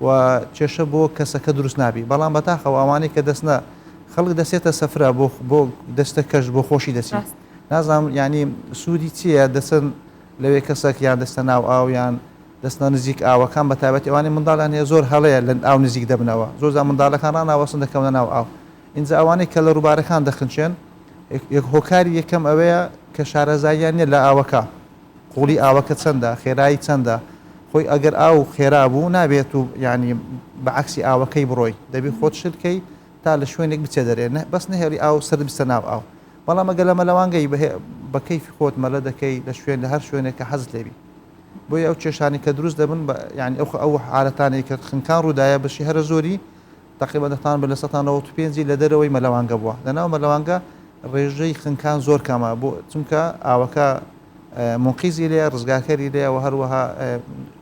و کێشە بۆ کەسەکە دروست نابی بەڵام بەتاخەوە ئەوانەی کە دەستنە خەڵک دەسێتە سەفرە بۆ بۆ دەستە کەش بۆ خۆشی دەچی نازانم ینی سوودی چییە دەچن لەوێ کەسێک یان دەستە ناو ئاو یان دەچنە نزیک ئاوەکان بە تایبەتی ئەوانەی منداڵیان هەیە زۆر هەڵەیە لە ئاو نزیک دەبنەوە زۆر جار منداڵەکان ڕاناوەستن دەکەونە ناو ئاو ئینجا ئەوانەی کە لە ڕووبارەکان دەخنچێن هۆکاری یەکەم ئەوەیە کە شارەزاییان نییە لە ئاوەکە قوڵی ئاوەکە چەندە خێرایی چەندە خۆی ئەگەر ئاو خێرا بوو نابێت و یعنی بە عەکسی ئاوەکەی بڕۆی دەبی خۆت شلکەی تا لە شوێنێک بچێ دەرێ بەس نەهێڵی ئاو سەر بچتە ناو ئاو بەڵام ئەگەر لە مەلەوانگەی بە کەیفی خۆت مەلە دەکەی لە شوێن لە هەر شوێنێک کە حەزت لێبی بۆیە ئەو کێشانەی کە دروست دەبن بە یانی ئەو ئەو حالەتانەی کە خنکان ڕوودایە بەشی هەرە زۆری تقریبا دەتان بە 95% ی لە دەرەوەی مەلەوانگە بووە لە ناو مەلەوانگە ڕێژەی خنکان زۆر کەمە بۆ چونکە ئاوەکە مونقیزی لێ ڕزگارکەری لێ و هەروەها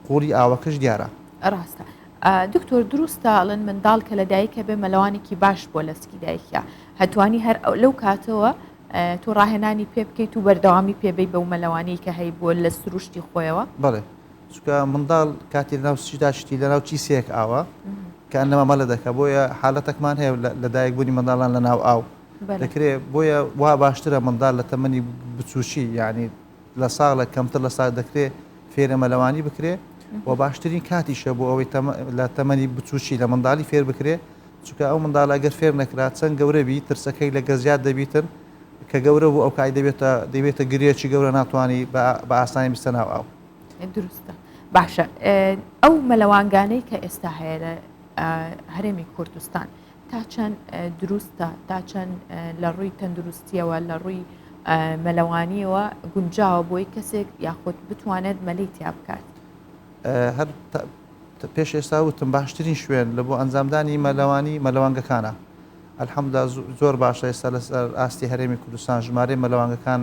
قوڵی ئاوەکەش دیارە.
ڕاستە دکتۆر دروستە ئەڵێن منداڵ کە لە دایکە بێ مەلەوانێکی باش بووە لە سکی دایکیا هەتوانی هەر لەو کاتەوە تۆ ڕاهێنانی پێ بکەیت و بەردەوامی پێ بەی بەو مەلەوانەی کە هەیبووە لە سروشتی خۆیەوە؟
بەڵێ چونکە منداڵ کاتی لەناو سیدا شتی لەناو کیسەیەک ئاوە کە ئەنەما مەلە دەکا بۆیە حالەتەکمان هەیە لە دایک بوونی منداڵان لە ناو ئاو. دەکرێ بۆیە وا باشترە منداڵ لە تەمەنی بچووکی یعنی لە ساڵە کەمتر لە ساڵ دەکرێ فێرە مەلەوانی بکرێ و باشترین کاتیشە بۆ ئەوەی لە تەمەنی بچووکی لە منداڵی فێر بکرێ چونکە ئەو منداڵە گەر فێر نەکرا چەند گەورە بی ترسەکەی لە گەزیاد دەبیتن کە گەورە بوو ئەو کای دەبێتە دەبێتە گرێکی گەورە ناتوانانی بە ئاسانی بستە ناو ئاو.
دروستە باشە ئەو مەلەوانگانەی کە ئێستا هەیە لە هەرێمی کوردستان تا چەند دروستە تا چەند لە ڕووی تەندروستیەوە لە ڕووی مەلەوانیەوە گونجاوە بۆی کەسێک یاخود بتوانێت مەلەی تیا بکات؟
هەر پێش ئێستا وتم باشترین شوێن لە بۆ ئەنجامدانی مەلەوانی مەلەوانگەکانە الحمدلله زۆر باشە ئێستا لەسەر ئاستی هەرێمی کوردستان ژمارەی مەلەوانگەکان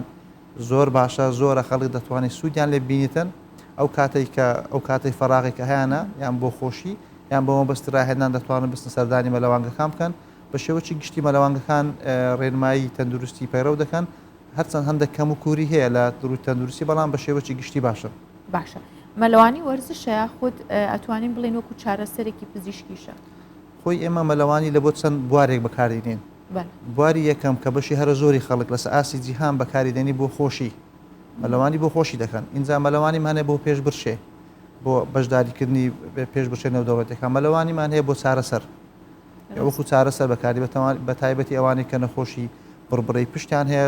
زۆر باشە زۆرە خەڵک دەتوانێت سوودیان لێ بینیتن ئەو کاتێک کە ئەو کاتێک فەراغێک کە هەیانە یان بۆ خۆشی یان بۆ مەبەستی ڕاهێنان دەتوانن بچنە سەردانی مەلەوانگەکان بکەن بە شێوەکی گشتی مەلەوانگەکان ڕێنمایی تەندروستی پەیڕەو دەکەن هەرچەند هەندێک کەم و کوری هەیە لە ڕووی تەندروستی بەڵام بە شێوەکی گشتی باشن.
باشە مەلەوانی وەرزشە یاخود ئەتوانین بڵێین وەکو چارەسەرێکی پزیشکیشە؟
خۆی ئێمە مەلەوانی لە بۆ چەند بوارێک بەکاردێنین بواری یەکەم کە بەشی هەرە زۆری خەڵک لەسە ئاستی جیهان بەکاری دێنی بۆ خۆشی مەلەوانی بۆ خۆشی دەکەن ئینجا مەلەوانیمان هەیە بۆ پێشبرشێ بۆ بەشداریکردنی پێشبرشێ نێودەوڵەتیەکان مەلەوانیمان هەیە بۆ چارەسەر وەکو چارەسەر بەکاری بە تایبەتی ئەوانەی کە نەخۆشی بڕبڕەی پشتیان هەیە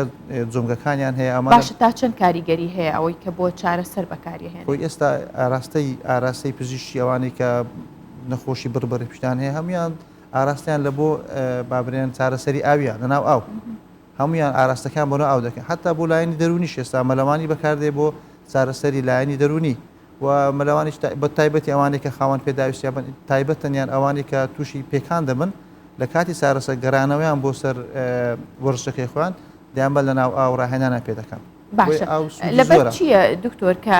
جومگەکانیان هەیە ئەمە
باشە تا چەند کاریگەری هەیە ئەوەی کە بۆ چارەسەر بەکاری هێنێ؟
خۆی ئێستا ئاراستەی ئاراستەی پزیشکی ئەوانەی کە نەخۆشی بڕبڕەی پشتیان هەیە هەمویان ئاراستیان لە بۆ بابرێن چارەسەری ئاویان لە ناو ئاو هەمویان ئاراستەکان بۆ ناو ئاو دەکەن حتا بۆ لایەنی دەرونیش ئێستا مەلەوانی بەکاردێ بۆ چارەسەری لایەنی دەرونی و مەلەوانیش بە تایبەتی ئەوانەی کە خاوەن پێداویستیان تایبەتن یان ئەوانەی کە تووشی پێکان دەبن لە کاتی چارەسەر گەرانەوەیان بۆ سەر وەرزشەکەی خۆیان دەیانبەن لە ناو ئاو ڕاهێنانیان پێ دەکەن.
باشە لەبەر چییە دکتۆر کە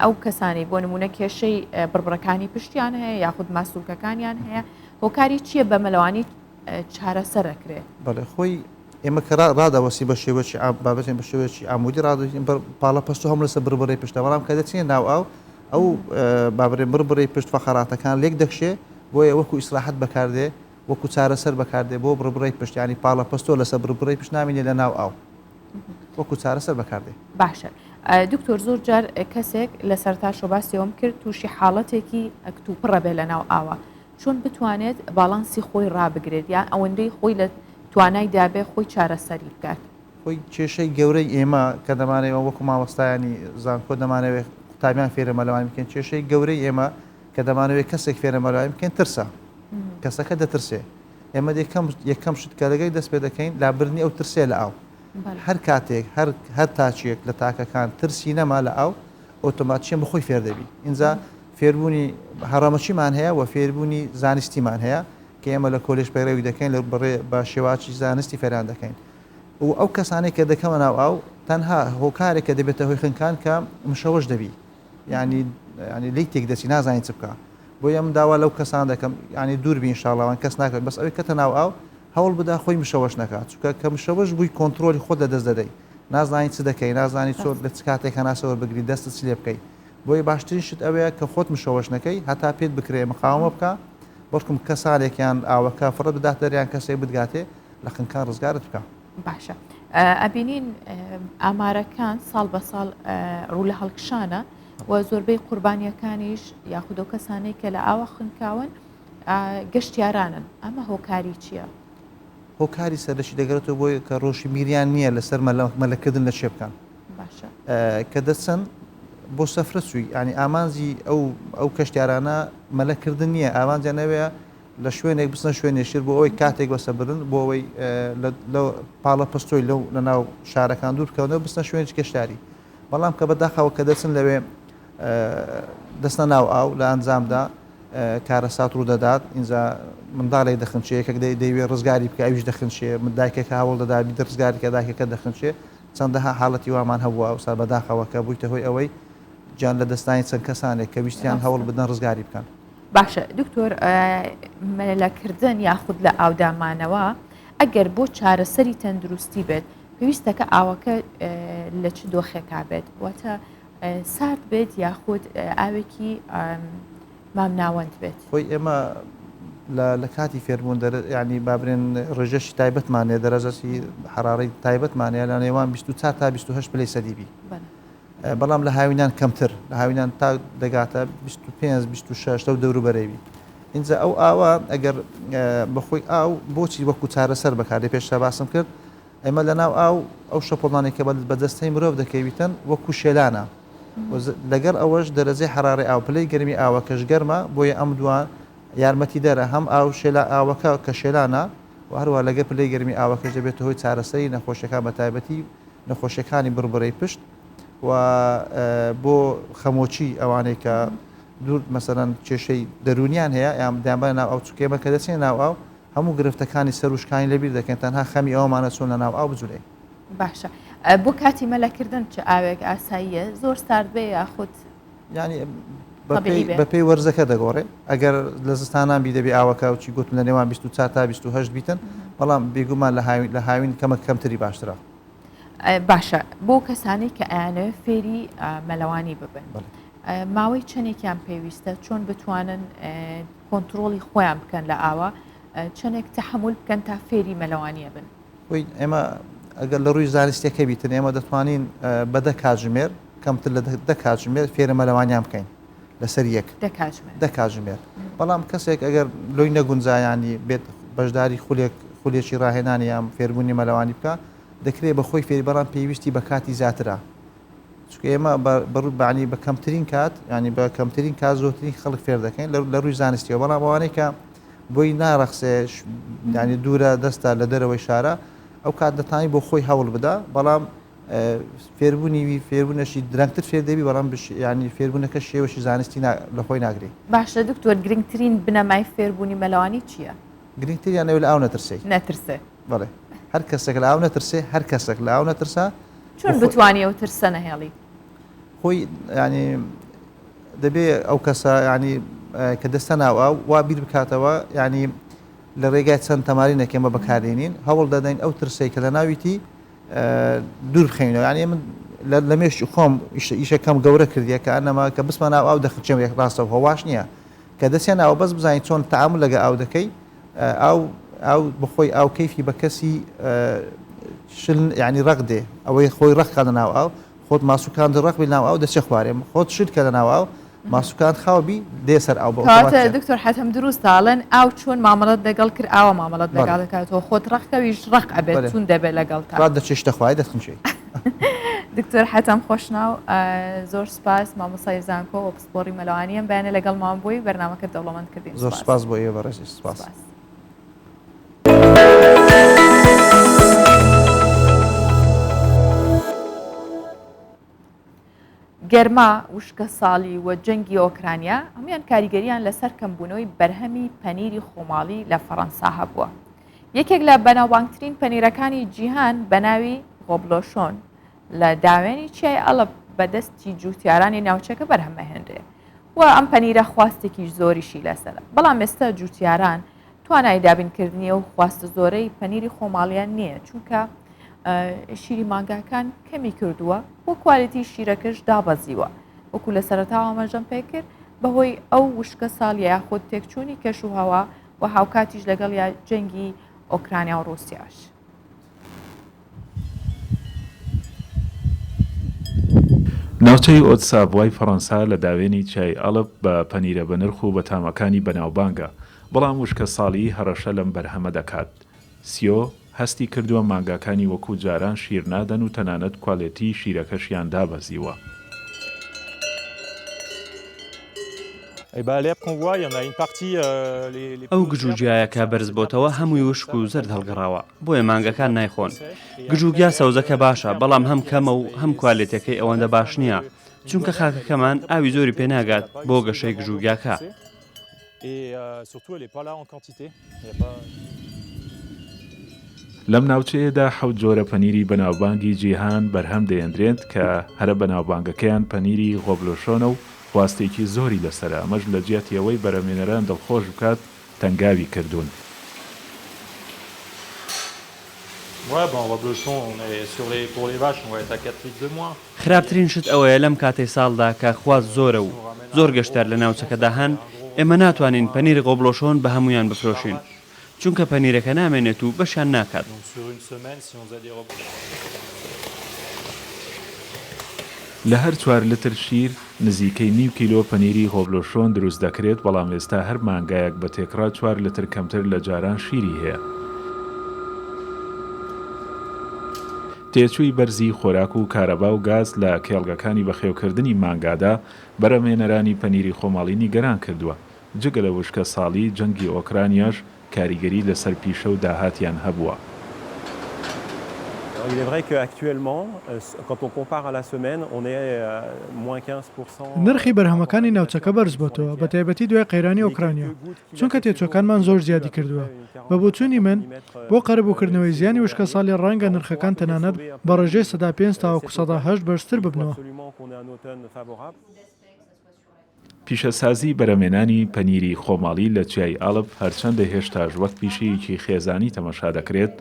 ئەو کەسانی بۆ نمونە کێشەی بڕبڕەکانی پشتیان هەیە یاخود ماسولکەکانیان هەیە هۆکاری چییە بە مەلەوانی چارەسەر ئەکرێت؟
بەڵێ خۆی ئێمە کە ڕادەوەستی بە شێوەکی بابەتێن بە شێوەیەکی عمودی ڕادەوەستین پاڵە پەستۆ هەموو لەسەر بڕبڕەی پشتە بەڵام کە دەچینە ناو ئاو ئەو بابرێن بڕبڕەی پشت فەقەراتەکان لێک دەکشێ بۆیە وەکو ئیسراحەت بەکاردێ وەکو چارەسەر بەکاردێ بۆ بڕبڕەی پشت ینی پاڵە پەستۆ لەسەر بڕبڕەی پشت نامینێ لە ناو ئاو وەکو چارەسەر بەکاردێ.
باشە دکتۆر زۆر جار کەسێک لە سەرتاشۆ باسی ئەوم کرد تووشی حاڵەتێکی ئەکتوپڕە بێ لە ناو ئاوە چۆن بتوانێت باڵانسی خۆی ڕابگرێت یان ئەوەندەی خۆی لە توانای دابێ خۆی چارەسەری بکات؟
خۆی کێشەی گەورەی ئێمە کە دەمانەوێت وەکو مامۆستایانی زانکۆ دەمانەوێت قوتابیان فێرە مەلەوانی بکەین کێشەی گەورەی ئێمە کە دەمانەوێت کەسێک فێرە مەلەوانی بکەین ترسە کەسەکە دەترسێ ئێمە یەکەم یەکەم شت کە لەگەی دەست پێ دەکەین لابردنی ئەو ترسێ لە ئاو هەر کاتێک هەر هەر تاچیەک لە تاکەکان ترسی نەما لە ئاو ئۆتۆماتیکیان بەخۆی فێر دەبی ئینجا فێربوونی هەڕەمەکیمان هەیە و فێربوونی زانستیمان هەیە کە ئێمە لە کۆلێژ پەیڕەوی دەکەین لە بڕێ بە شێواچی زانستی فێران دەکەین و ئەو کەسانەی کە دەکەمە ناو ئاو تەنها هۆکارێک کە دەبێتە هۆی خنکان کە مشەوەش دەبی ینی ینی لی تێک دەچی نازانین چ بکە بۆیە من داوا لەو کەسان دەکەم ینی دوور بین شاڵاوان کەس ناکەن بەس ئەوەی کەتە ناو ئاو هەوڵ بدا خۆی مشەوەش نەکات چونکە کە مشەوەش بووی کۆنترۆلی خۆت لەدەست دەدەی نازانی چ دەکەی نازانی چۆن لە چ کاتێک هەناسە وەربگری دەستت چ لێ بکەی بۆیە باشترین شت ئەوەیە کە خۆت مشەوەش نەکەی هەتا پێت بکرێ مقاومە بکە بەڵکم کەسانێکیان ئاوەکە فڕە بدات دەریان کەسێک بتگاتێ لە خنکان ڕزگارت بکە.
باشە ئەبینین ئامارەکان ساڵ بە ساڵ ڕوو لە هەڵکشانە و زۆربەی قوربانیەکانیش یاخود ئەو کەسانەی کە لە ئاوا خنکاون گەشتیارانن ئەمە هۆکاری چییە؟
هۆکاری سەرەکی دەگەڕێتەوە بۆی کە ڕۆشنبیریان نییە لەسەر مەلەکردن لە چێ بکەن کە دەچن بۆ سەفرە چووی ینی ئامانجی ئەو ئەو کەشتیارانە مەلەکردن نییە ئامانجیان ئەوەیە لە شوێنێک بچنە شوێنێشتر بۆ ئەوەی کاتێک بەسە برن بۆ ئەوەی لە پاڵە پستۆی لەو لە ناو شارەکان دوور بکەونەوە بچنە شوێنێکی گەشتاری بەڵام کە بەداخەوە کە دەچن لەوێ دەستە ناو ئاو لە ئەنجامدا کارەسات ڕوودەدات ئینجا منداڵێک دەخنچێ یەکێک دەیەوێ ڕزگاری بکە ئەویش دەخنچێ دایکەکە هەوڵ دەدا بیدە ڕزگاری کە دایکەکە دەخنچێ چەندەها حاڵەتی وامان هەبووە ئەوسا بەداخەوە کە بوویتە هۆی ئەوەی گیان لە دەستانی چەند کەسانێک کە ویستیان هەوڵ بدەن ڕزگاری بکەن.
باشە دکتۆر مەلەکردن یاخود لە ئاودامانەوە ئەگەر بۆ چارەسەری تەندروستی بێت پێویستەکە ئاوەکە لە چ دۆخێکا بێت واتە سارد بێت یاخود ئاوێکی مامناوەند بێت؟
خۆی ئێمە لە لە کاتی فێربوون دەر یانی با برێن ڕێژەشی تایبەتمان هەیە دەرەجەسی حەرارەی تایبەتمان هەیە لە نێوان 24 تا 28 پلەی سەدی بی بەڵام لە هاوینان کەمتر لە هاوینان تا دەگاتە 25 26 لەو دەوروبەرەوی اینجا ئەو ئاوە ئەگەر بەخۆی ئاو بۆچی وەکو چارەسەر بەکاردێ پێشتا باسم کرد ئێمە لە ناو ئاو ئەو شەپۆڵانەی کە بە جەستەی مرۆڤ دەکەویتن وەکو شێلانە لەگەڵ ئەوەش دەرەجەی حەرارەی ئاو پلەی گەرمی ئاوەکەش گەرمە بۆیە ئەم دووان یارمەتیدەرە هەم ئاو شێلا ئاوەکە کە شێلانە و هەروە لەگە پلەی گەرمی ئاوەکەش دەبێتە هۆی چارەسەری نەخۆشیەکان بە تایبەتی نەخۆشیەکانی بڕبڕەی پشت و بۆ خەمۆکی ئەوانەی کە دوور مەسەلەن کێشەی دەروونیان هەیە یان دەیانبەنە ناو ئاو چونکە ئێمە کە دەچینە ناو ئاو هەموو گرفتەکانی سەر وشکانی لەبیر دەکەین تەنها خەمی ئەوەمانە چۆن لەناو ئاو بجولێین.
باشە بۆ کاتی مەلەکردن چ ئاوێک ئاساییە زۆر سارد بێ یاخود
یانی بەپێی وەرزەکە دەگۆڕێ ئەگەر لە زستانان بی دەبی ئاوەکە و چی گوتم لە نێوان 24 تا 28 بیتن بەڵام بێگومان لە هاوین لە هاوین کەمە کەمتری باشترە.
باشە بۆ کەسانی کە ئەیانەوێت فێری مەلەوانی ببن ماوەی چەندێکیان پێویستە چۆن بتوانن کۆنتترۆلی خۆیان بکەن لە ئاوە چەندێک تحمل بکەن تا فێری مەلەوانیە بن
ئێمە ئەگەر لە ڕووی زانستیەکە بیتن ئێمە دەتوانین بە دە کاتژمێر کەمتر لە دە کاتژمێر فێرە مەلەوانیان بکەین لەسەر یەک دە کاتژمێر بەڵام کەسێک ئەگەر لۆی نەگونجایانی بێت بەشداری خولێک خولێکی ڕاهێنانی یان فێربوونی مەلەوانی بکە دەکرێت بە خۆی فێری بەڵام پێویستی بە کاتی زیاترە چونکە ئێمە بەڕوو بە کەمترین کات ینی بە کەمترین کات زۆرترین خەڵک فێر دەکەین لە ڕووی زانستیەوە بەڵام ئەوانەی کە بۆی ناڕەخسێ ینی دوورە دەستە لە دەرەوەی شارە ئەو کات دەتانی بۆ خۆی هەوڵ بدا بەڵام فێربوونی وی فێربوونەشی درەنگتر فێر دەبی بەڵام ینی فێربوونەکە شێوەشی زانستی لە خۆی ناگری
باشە دکتۆر گرنگترین بنەمای فێربوونی مەلەوانی چییە؟
گرنگتریان ئەوەی لە ئاو نەترسێ
نەترسێ
بەڵێ هەر کەسێک لە ئاو نەترسێ هەر کەسێک لە ئاو نەترسا
چۆن بتوانی ئەو ترسە نەهێڵی؟
خۆی ینی دەبێ ئەو کەسە ینی کە دەستە ناو ئاو وا بیر بکاتەوە ینی لە ڕێگای چەند تەمارینێک ئێمە بەکاردێنین هەوڵ دەدەین ئەو ترسەی کە لە ناویتی دوور بخەینەوە یعنی من لە مێشکی خۆم ئیشەکەم گەورە کردیە کە ئەنەما کە بچمە ناو ئاو دەخرچێم یەک ڕاستەوە هەواش نییە کە دەچیە ناوە بەس بزانین چۆن تەعامول لەگە ئاو دەکەی ئاو ئاو بەخۆی ئاو کەیفی بە کەسی شل یعنی ڕەق دێ ئەوەی خۆی ڕەق کە لە ناو ئاو خۆت ماسوکان ڕەق بی ناو ئاو دەچێ خوارێ خۆت شل کە لە ناو ئاو ماسوکان خاو بی دێ سەر ئاو بە
کەواتە دکتۆر حەتەم دروستە ئەڵێن ئاو چۆن مامەڵەت لەگەڵ کرد ئاوا مامەڵەت لەگەڵ دەکاتەوە خۆت ڕەق کەویش ڕەق ئەبێت چون دەبێت لەگەڵتا
ڕات دەچێشتە خوای دەخنچێ
دکتۆر حەتەم خۆشناو زۆر سپاس مامۆستای زانکۆ و پسپۆڕی مەلەوانی ئەم بەیانە لەگەڵمان بووی بەرنامەکەت دەوڵەمەند کردین
زۆر سپاس بۆ ئێوە بەڕێزی سپاس.
گەرما، وشکەساڵی و جەنگی ئۆکرانیا هەموویان کاریگەرییان لەسەر کەمبوونەوەی بەرهەمی پەنیری خۆماڵی لە فەڕەنسا هەبووە. یەکێک لە بەناوبانگترین پەنیرەکانی جیهان بە ناوی غۆبلۆشۆن لە داوێنی چیای ئەڵپ بە دەستی جووتیارانی ناوچەکە بەرهەمەهێنرێ و ئەم پەنیرە خواستێکی زۆریشی لەسەرە. بەڵام ئێستا جووتیاران توانای دابینکردنی ئەو خواستە زۆرەی پەنیری خۆماڵیان نییە چونکە شیری مانگاکان کەمی کردووە و کوالێتی شیرەکەش دابەزیوە وەکو لە سەرەتاوە ئاماژەم پێکرد بەهۆی ئەو وشکە ساڵیە یاخود تێکچوونی کەش و هەوا و هاوکاتیش لەگەڵ یا جەنگی ئۆکرانیا و ڕووسیاش.
ناوچەی ئۆت ساڤوای فەڕەنسا لە داوێنی چیای ئەڵپ بە پەنیرە بەنرخ و بەتامەکانی بەناوبانگە، بەڵام وشکەساڵی هەڕەشە لەم بەرهەمە دەکات. سیۆ هەستی کردووە مانگاکانی وەکو جاران شیر نادەن و تەنانەت کوالێتیی شیرەکەشیان دابەزیوە.
ئەو گژوگیایە کە بەرزبۆتەوە هەمووی وشک و زەرد هەڵگەڕاوە، بۆیە مانگەکان نایخۆن. گژوگیا سەوزەکە باشە، بەڵام هەم کەمە و هەم کوالێتیەکەی ئەوەندە باش نییە، چونکە خاکەکەمان ئاوی زۆری پێ ناگات بۆ گەشەی گژوگیاکە.
لەم ناوچەیەدا حەوت جۆرە پەنیری بەناوبانگی جیهان بەرهەم دەهێندرێت کە هەرە بەناوبانگەکەیان پەنیری غۆبلۆشۆنە و خواستێکی زۆری لەسەرە، ئەمەش لەجیاتی ئەوەی بەرهەمێنەران دڵخۆش بکات تەنگاوی کردوون.
خراپترین شت ئەوەیە لەم کاتەی ساڵدا کە خواست زۆرە و زۆر گەشتیار لە ناوچەکەدا هەن، ئێمە ناتوانین پەنیری غۆبلۆشۆن بە هەموویان بفرۆشین، چونکە پەنیرەکە نامێنێت و بەشیان ناکات.
لە هەر چوار لتر شیر، نزیکەی نیو کیلۆ پەنیری غۆبلۆشۆن دروست دەکرێت، بەڵام ئێستا هەر مانگایەک بە تێکڕا چوار لتر کەمتر لە جاران شیری هەیە. تێچووی بەرزی خۆراک و کارەبا و گاز لە کێڵگەکانی بەخێوکردنی مانگادا، بەرهەمهێنەرانی پەنیری خۆماڵی نیگەران کردووە، جگە لە وشکەساڵی، جەنگی ئۆکرانیاش کاریگەری لەسەر پیشە و داهاتیان هەبووە.
نرخی بەرهەمەکانی ناوچەکە بەرزبۆتەوە، بەتایبەتی دوای قەیرانی ئۆکرانیا، چونکە تێچووەکانمان زۆر زیادی کردووە. بە بۆچوونی من، بۆ قەرەبووکردنەوەی زیانی وشکەساڵی ڕەنگە نرخەکان تەنانەت بە ڕێژەی 5% تاوەکو 8% بەرزتر ببنەوە.
پیشەسازی بەرهەمێنانی پەنیری خۆماڵی لە چیای ئاڵپ هەرچەندە هێشتاش وەک پیشەیەکی خێزانی تەمەشا دەکرێت،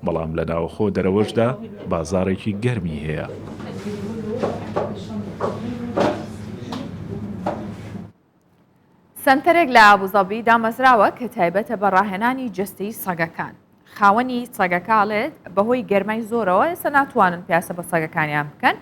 بەڵام لە ناوەخۆ دەرەوەشدا بازاڕێکی گەرمی هەیە.
سەنتەرێک لە ئابوزەبی دامەزراوە کە تایبەتە بە ڕاهێنانی جەستەی سەگەکان. خاوەنی سەگەکە ئەڵێت بەهۆی گەرمای زۆرەوە ئێستا ناتوانن پیاسە بە سەگەکانیان بکەن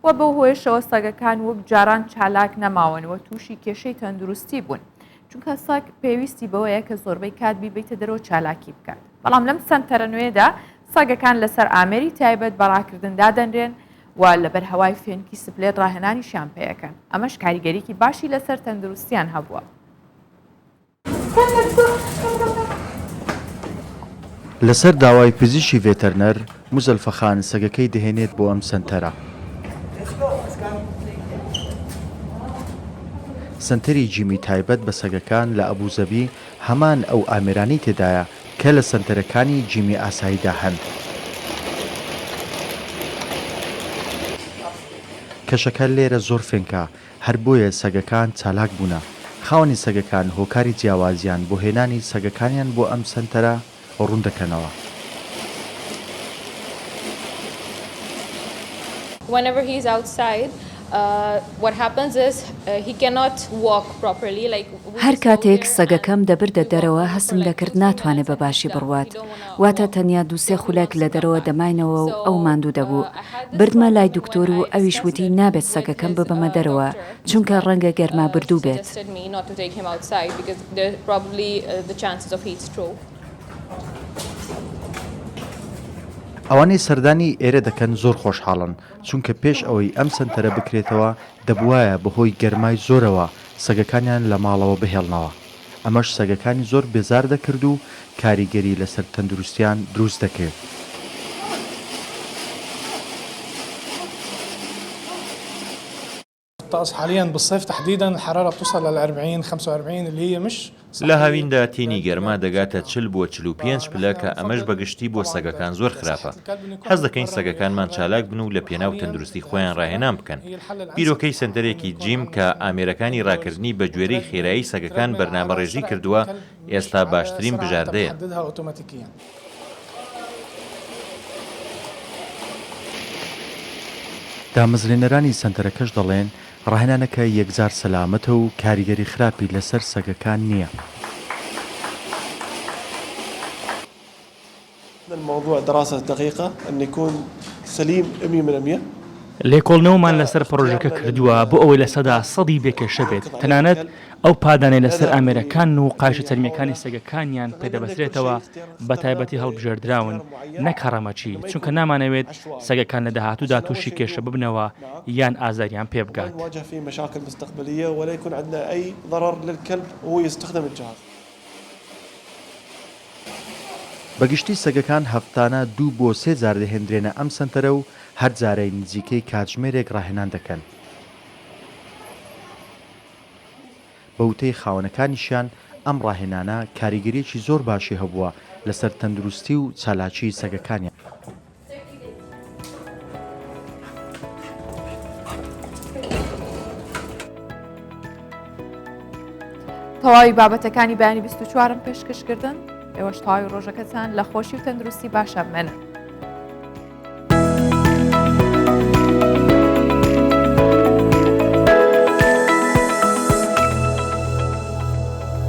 و بەو هۆیەشەوە سەگەکان وەک جاران چالاک نەماون و تووشی کێشەی تەندروستی بوون. چونکە سەگ پێویستی بەوەیە کە زۆربەی کات بیبەیتە دەرەوە چالاکی بکات. بەڵام لەم سەنتەرە نوێیەدا سەگەکان لەسەر ئامێری تایبەت بە ڕاکردن دادەنرێن و لەبەر هەوای فێنکی سپلێت ڕاهێنانیشیان پێیەکەن، ئەمەش کاریگەریی باشی لەسەر تەندروستیان هەبووە.
لەسەر داوای پزیشکی ڤێتەرنەر، موزەلفە خان سەگەکەی دەهێنێت بۆ ئەم سەنتەرە. سەنتەری جیمی تایبەت بە سەگەکان لە ئەبوزەبی هەمان ئەو ئامێرانەی تێدایە کە لە سەنتەرەکانی جیمی ئاساییدا هەن. کەشەکە لێرە زۆر فێنکە، هەر بۆیە سەگەکان چالاک بوونە. خاوەنی سەگەکان هۆکاری جیاوازیان بۆ هێنانی سەگەکانیان بۆ ئەم سەنتەرە ڕوون دەکەنەوە.
هەر کاتێک سەگەکەم دەبردە دەرەوە هەستم دەکرد ناتوانێت بە باشی بڕوات، واتە تەنیا دوو سێ خولەک لە دەرەوە دەماینەوە و ئەو ماندوو دەبوو. بردمە لای دکتۆر و ئەویش وتی نابێت سەگەکەم ببەمە دەرەوە چونکە ڕەنگە گەرما بردوو بێت.
ئەوانەی سەردانی ئێرە دەکەن زۆر خۆشحاڵن، چونکە پێش ئەوەی ئەم سەنتەرە بکرێتەوە دەبوایە بەهۆی گەرمای زۆرەوە سەگەکانیان لە ماڵەوە بهێڵنەوە، ئەمەش سەگەکانی زۆر بێزار دەکرد و کاریگەری لەسەر تەندروستیان دروست دەکرد.
لە هاویندا تینی گەرما دەگاتە 40 بۆ 45 پلە کە ئەمەش بە گشتی بۆ سەگەکان زۆر خراپە. حەز دەکەین سەگەکانمان چالاک بن و لە پێناو تەندروستی خۆیان ڕاهێنان بکەن. بیرۆکەی سەنتەرێکی جیم کە ئامێرەکانی ڕاکردنی بە گوێرەی خێرایی سەگەکان بەرنامەڕێژی کردووە ئێستا باشترین بژاردەیە.
دامەزرێنەرانی سەنتەرەکەش دەڵێن، ڕاهێنانەکە یەکجار سەلامەتە و کاریگەری خراپی لەسەر سەگەکان نییە.
لێکۆڵنەوەمان لەسەر پڕۆژەکە کردووە بۆ ئەوەی لەسەدا سەدی بێ کێشە بێت، تەنانەت ئەو پادانەی لەسەر ئامێرەکانن و قایشە چەرمییەکانی سەگەکانیان پێدەبەسترێتەوە بە تایبەتی هەڵبژێردراون نەک هەڕەمەکی، چونکە نامانەوێت سەگەکان لە داهاتوودا تووشی کێشە ببنەوە یان ئازاریان پێبگات.
بە گشتی سەگەکان هەفتانە دوو بۆ سێ جار دەهێندرێنە ئەم سەنتەرە و هەر جارەی نزیکەی کاتژمێرێک ڕاهێنان دەکەن. بە وتەی خاوەنەکانیشیان ئەم ڕاهێنانە کاریگەرییەکی زۆر باشی هەبووە لەسەر تەندروستی و چالاکیی سەگەکانیان.
تەواوی بابەتەکانی بەیانی 24م پێشکەشکردن ئێوەش تەواوی ڕۆژەکەتان لە خۆشی و تەندروستی باشە بمێنن.